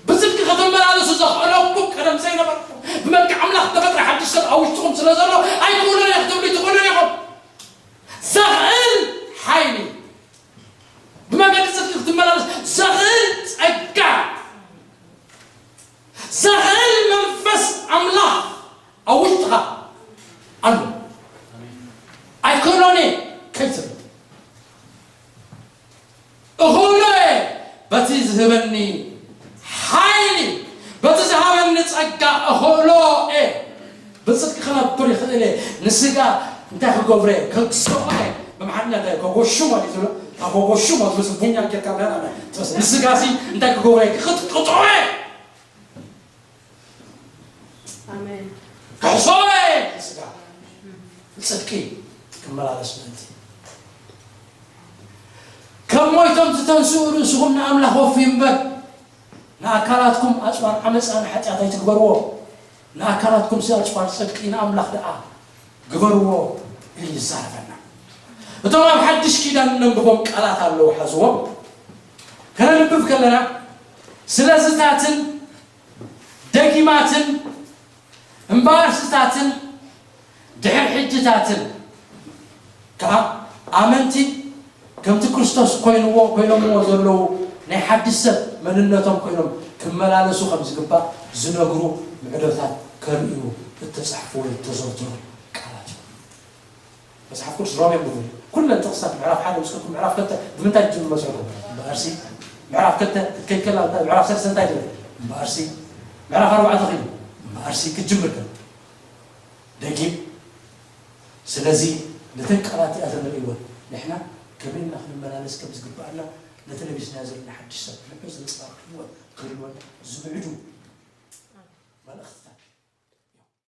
ብጽድቂ ክትመላለሱ ዘኽእለኩም ቀደም ዘይነበርኩም ብመልክዕ ኣምላኽ ተፈጥረ ሓድሽ ሰብ ኣብ ውሽጥኹም ስለ ዘሎ ኣይክእሉን እየ ክትብሉ ኣይትኽእሉን ኢኹም። ዘኽእል ሓይሊ ብመገዲ ጽድቂ ክትመላለስ ዘኽእል ጸጋ ዘኽእል መንፈስ ኣምላኽ ኣብ ውሽጥኻ ዝህበኒ ሓይሊ፣ በቲ ዝሃበኒ ጸጋ እኽእሎ እየ። ብጽድቂ ክነብር ይኽእል እየ። ንስጋ እንታይ ክገብሮ እየ? ከግስዖ እየ። ብኣምሓርኛ እንታይ ከጎሽሞ እዩ ዝብሎ? ከጎሽሞ ትመስል ቡኛ ጌርካ ብላና ትመስል። ንስጋ ሲ እንታይ ክገብሮ እየ? ክቕጥቅጦ እየ። ኣሜን። ክሕስዎ እየ ንስጋ። ብጽድቂ ክመላለስ ምእንቲ። ከም ሞይቶም ዝተንስኡ ርእስኹም ንኣምላኽ ወፍዩ እምበር፣ ንኣካላትኩም ኣጽዋር ዓመጻ ንሓጢኣት ኣይትግበርዎ። ንኣካላትኩም ሲ ኣጽዋር ጽድቂ ንኣምላኽ ደኣ ግበርዎ ኢሉ ይዛረበና። እቶም ኣብ ሓድሽ ኪዳን እነንብቦም ቃላት ኣለዉ፣ ሓዝዎም። ከነንብብ ከለና ስለዝታትን ደጊማትን እምበኣር ስታትን ድሕር ሕጅታትን ከኣ ኣመንቲ ከምቲ ክርስቶስ ኮይንዎ፣ ኮይኖምዎ ዘለዉ ናይ ሓድሽ ሰብ መንነቶም ኮይኖም ክመላለሱ ከም ዝግባእ ዝነግሩ ምዕዶታት ከርእዩ እተጻሕፉ ወይ እተዘውተሩ ቃላት እዮም። መጽሓፍ ቅዱስ ሮሜ ምድሪ ኩለን ጥቕስታት ምዕራፍ ሓደ ምስ ከድኩም ምዕራፍ ክልተ ብምንታይ ትጅምር መስለኩም? እምበኣርሲ ምዕራፍ ክልተ ክትከይድ ከላ እንታይ ምዕራፍ ሰለስተ እንታይ ትብል? እምበኣርሲ ምዕራፍ ኣርባዕተ ኺዱ እምበኣርሲ ክትጅምር ከላ ደጊም ስለዚ ነተን ቃላት እዚኣተን ንርእይወን ንሕና ከመይ ኢልና ክንመላለስ ከም ዝግብኣና ነቲ ለቢስናዮ ዘለና ሓድሽ ሰብ ንዕኡ ዘንጸባርቕ ህይወት ክህልወና ዝምዕዱ